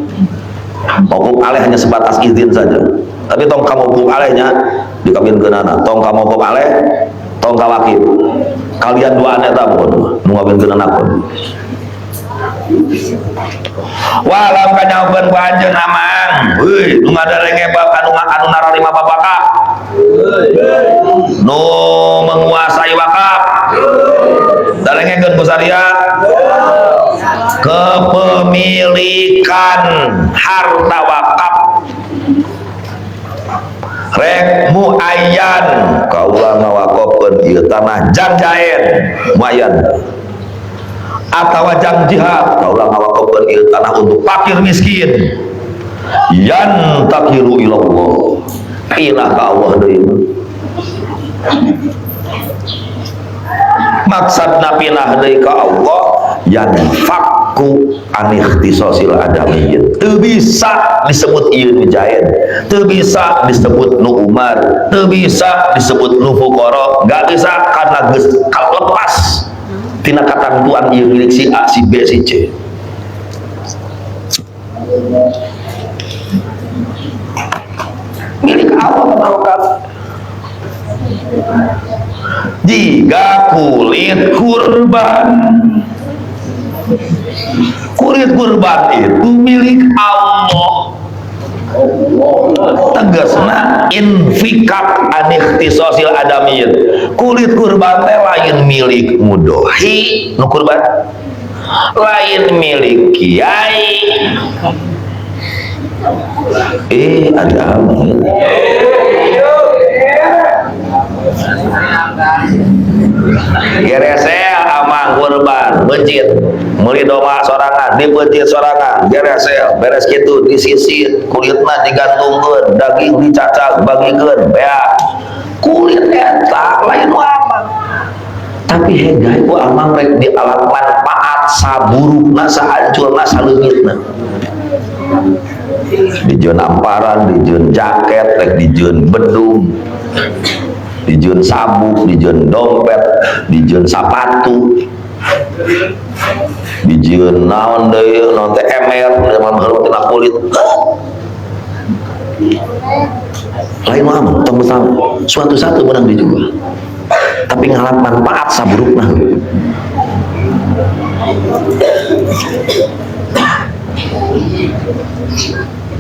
Mauquf aleh hanya sebatas izin saja. Tapi tong ka mauquf alehnya dikawinkeunana, tong ka mauquf aleh, tong ka wakil. Kalian dua eta pun nu ngawinkeunana pun. Walam kanyaokeun ku anjeun amang. Heuy, nu ngadarenge bab anu nararima bab wakaf. Nu menguasai wakaf. Darengekeun ku saria kepemilikan harta wakaf rek muayyan kaula ngawakofkeun ieu tanah jang jaen muayyan atawa jang jihad kaula ngawakofkeun ieu tanah untuk fakir miskin yan takiru ilallah pinah ka Allah deui. Maksudna pinah deui ka Allah yan fakku an ikhtisasil adamiyyin. Teu bisa disebut ieu nu jaen, teu bisa disebut nu umar, teu bisa disebut nu fuqara, enggak bisa karena geus kalepas tina katantuan ieu milik si A, si B, si C. Milik Allah wakaf. Jika kulit kurban, kulit kurban itu milik Allah. Tegasna infikak an ikhtisasil adamiyyin. Kulit kurban teh lain milik mudohi nu kurban, lain milik kiai. Ada amil. Geresel amang kurban becit meuli domba sorangan dibecit sorangan geresel beres kitu disisit kulitna digantungkeun daging dicacag bagikeun beak kulit eta lain nu amang tapi hegai ku amang rek di alat manfaat saburukna sahancurna saleungitna dijieun amparan dijieun jaket rek dijieun bedung dijieun sabuk, dijieun dompet, dijieun sapatu, dijieun naon deui, naon teh emer, zaman baheula tina kulit. Lain mah tong bersama. Suatu saat menang dijual. Tapi ngalat manfaat saburukna.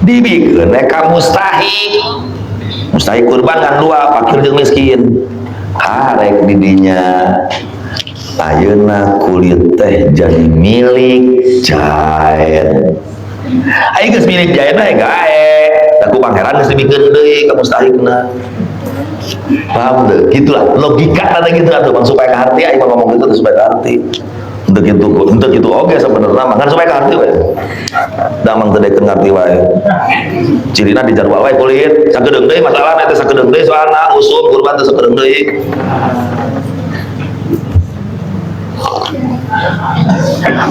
Dibikeun ka mustahik. Mustahik kurban kan dua, fakir jeung miskin. Karek didinya ayeuna kulit teh jadi milik jaen. Ayeuna geus milik jaen teh gae. Da ku pangeran geus dibikeun deui ka mustahikna. Paham teu? Gitulah logika teh gitu atuh Bang supaya kaharti aing mah ngomong gitu supaya kaharti. Untuk itu oke sebenarnya mah kan supaya kaharti we. Da mang teu dekeun ngarti wae. Cirina di jadwal wae kulit, sakedeung deui masalahna teh sakedeung deui soalna usum kurban teh sakedeung deui.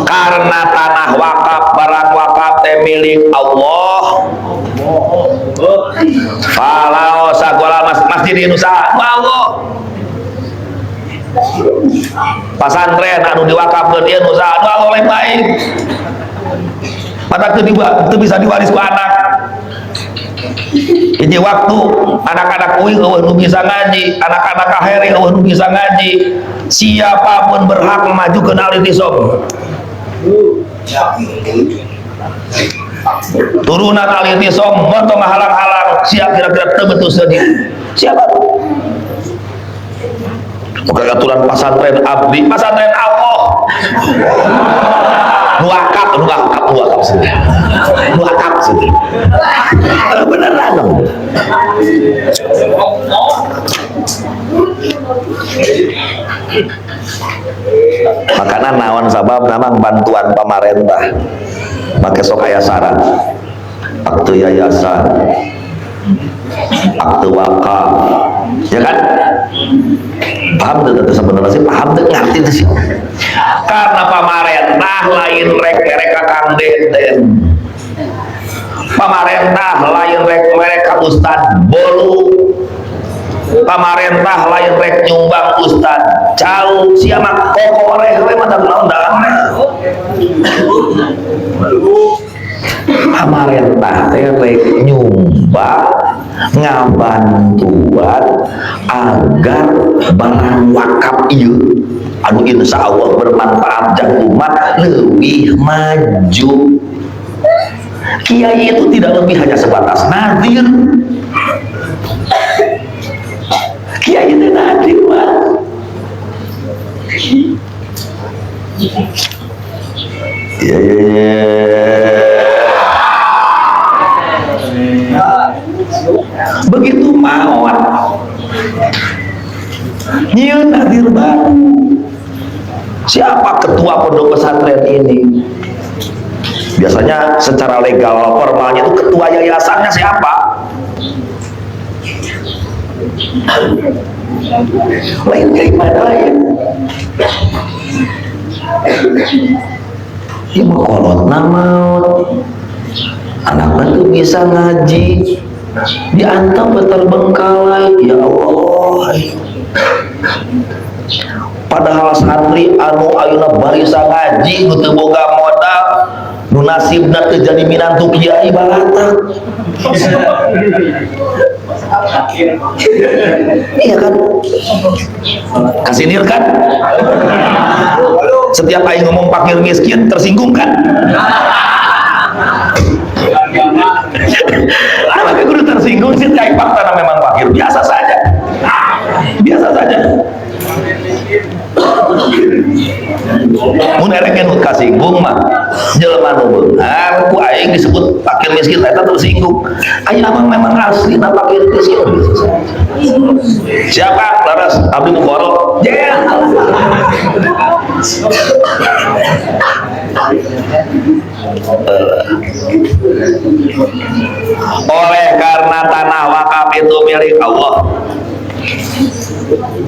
Karena tanah wakaf, barang wakaf teh milik Allah. Falau sagola masjid inusa Allah. Pasantren anu diwakafkeun ieu nu saha? Nu oleh baik. Mata teu bisa diwaris ku anak. Hiji waktu anak-anak uing eueuh nu bisa ngaji, anak-anak kaheri eueuh nu bisa ngaji. Siapapun berhak memajukeun Al-I'tisham. Turunan Al-I'tisham montong halang-halang, siap kira-kira teu betul sedih. Siapa? Bukan aturan pasantren abdi, pasantren Allah. Nu akap, nu akap, nu akap sih. Nu akap sih. Beneran dong. Makana naon sabab namang bantuan pamarentah. Make sok aya syarat. Akte yayasan, akte wakaf, ya kan? Paham tuh sebenarnya sih, paham tuh, ngerti tuh sih. Karena pamarentah lain rek mereka Kang Deden, pamarentah lain rek mereka Ustad Bolu, pamarentah lain rek nyumbang Ustad Cau, siapa kokoreh we mah naon dalam. Pamarentah teh rek nyumbang ngabantuan agar barang wakaf ieu anu insya Allah bermanfaat jang umat lebih maju. Kiai itu tidak lebih hanya sebatas nadir. Kiai itu nadir mah. Ya ya ya. Begitu maot nyieun nadir baru. Siapa ketua pondok pesantren ini? Biasanya secara legal formalnya itu ketua yayasannya siapa? Lain kayak mana lain? Ya mau kolot maut, anaknya tuh bisa ngaji, diantar terbengkalai, ya Allah. Padahal santri anu ayeuna barisa ngaji nu teu boga modal, nu nasibna teu jadi minantu kiai balatak. Iya kan? Kasinir kan? Setiap aing ngomong fakir miskin tersinggung kan? Nah, maka kudu tersinggung sih, kayak fakta memang fakir biasa saja. Biasa saja. Mun erek nu kasinggung mah jelema nu beunghar ku aing disebut fakir miskin eta tersinggung. Aya mah memang aslina fakir miskin biasa saja. Siapa? Laras abdi Bukhara. Yeah. Oleh karena tanah wakaf itu milik Allah,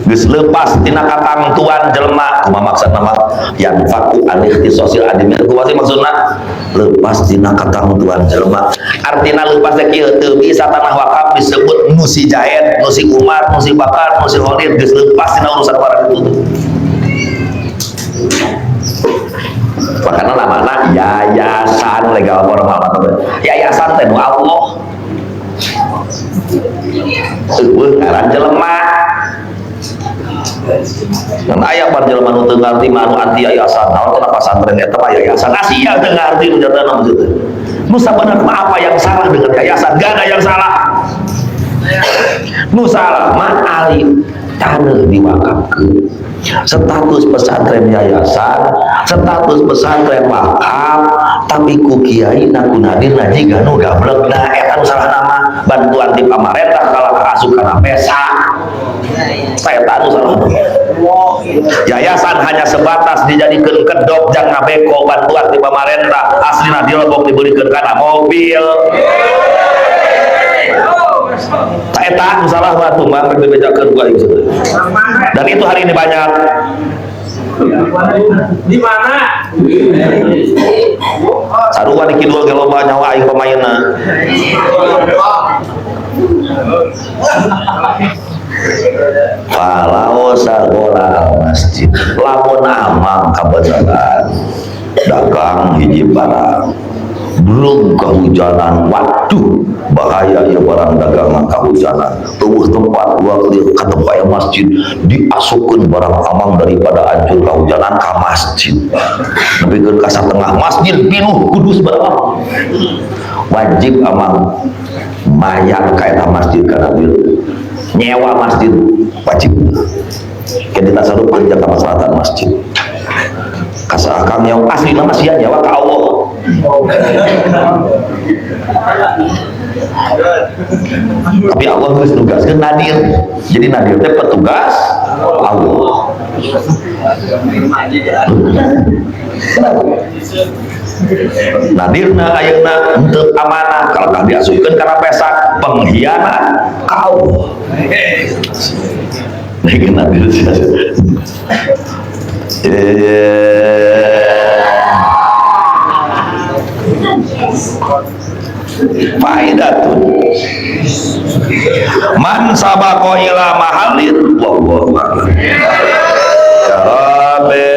geus lepas tina katangtuan jelema, kumaha maksudna mah yang faku an ikhtisasil adimir, kumaha sih maksudna lepas tina katangtuan jelema? Artina lepas teh kieu, teu bisa tanah wakaf disebut nu si Jaed, nu si Umar, nu si Bakar, nu si Khalid, geus lepas tina urusan barang itu. Makanya namana yayasan legal formal atau yayasan teh nu Allah. Eueuh ngaran jelema. Kan aya pan jelema nu teu ngarti mah anu anti yayasan, naon kana pasantren eta mah yayasan. Ah sia teu ngarti nu jatana maksudna. Nu sabenerna apa yang salah dengan yayasan? Gak ada yang salah. Nu salah mah ali taneuh diwakafkeun. Status pesantren yayasan, status pesantren wakaf, tapi ku kiai na ku nadir na jiga nu gablek na eta nu salah nama bantuan di pamarentah kalah asup kana pesa. Eta nu salah. Yayasan hanya sebatas dijadikeun kedok jang ngabeko bantuan di pamarentah, aslina dilebok dibelikeun kana mobil. Eta nu salah mah tuh mah dibejakeun ku aing. Dan itu hari ini banyak. Di mana? Sarua di kidul ge loba nyawa aing pemainna. Falau sagola masjid, lamun amang kabeneran dagang hiji barang belum kehujanan, waduh bahaya ya barang dagangan kehujanan, tubuh tempat waktu ke tempat masjid diasupkeun barang amang daripada hancur kehujanan ke masjid, nepikeun ka satengah masjid pinuh kudus barang, wajib amang mayar ka eta masjid kana nyewa masjid wajib. Kita tasarufkeun jang kemaslahatan masjid. Kasa akang yang asli nama sia nyawa ka Allah, tapi Allah geus nugaskeun nadir, jadi nadir teh petugas Allah. Kenapa? Nadirna ayeuna henteu amanah, kalau kah diasupkeun kana pesak pengkhianat ka Allah. Nah, nadir sia. Faidatun man sabaqa ila mahalin, wallahu a'lam. Ya Rabbi.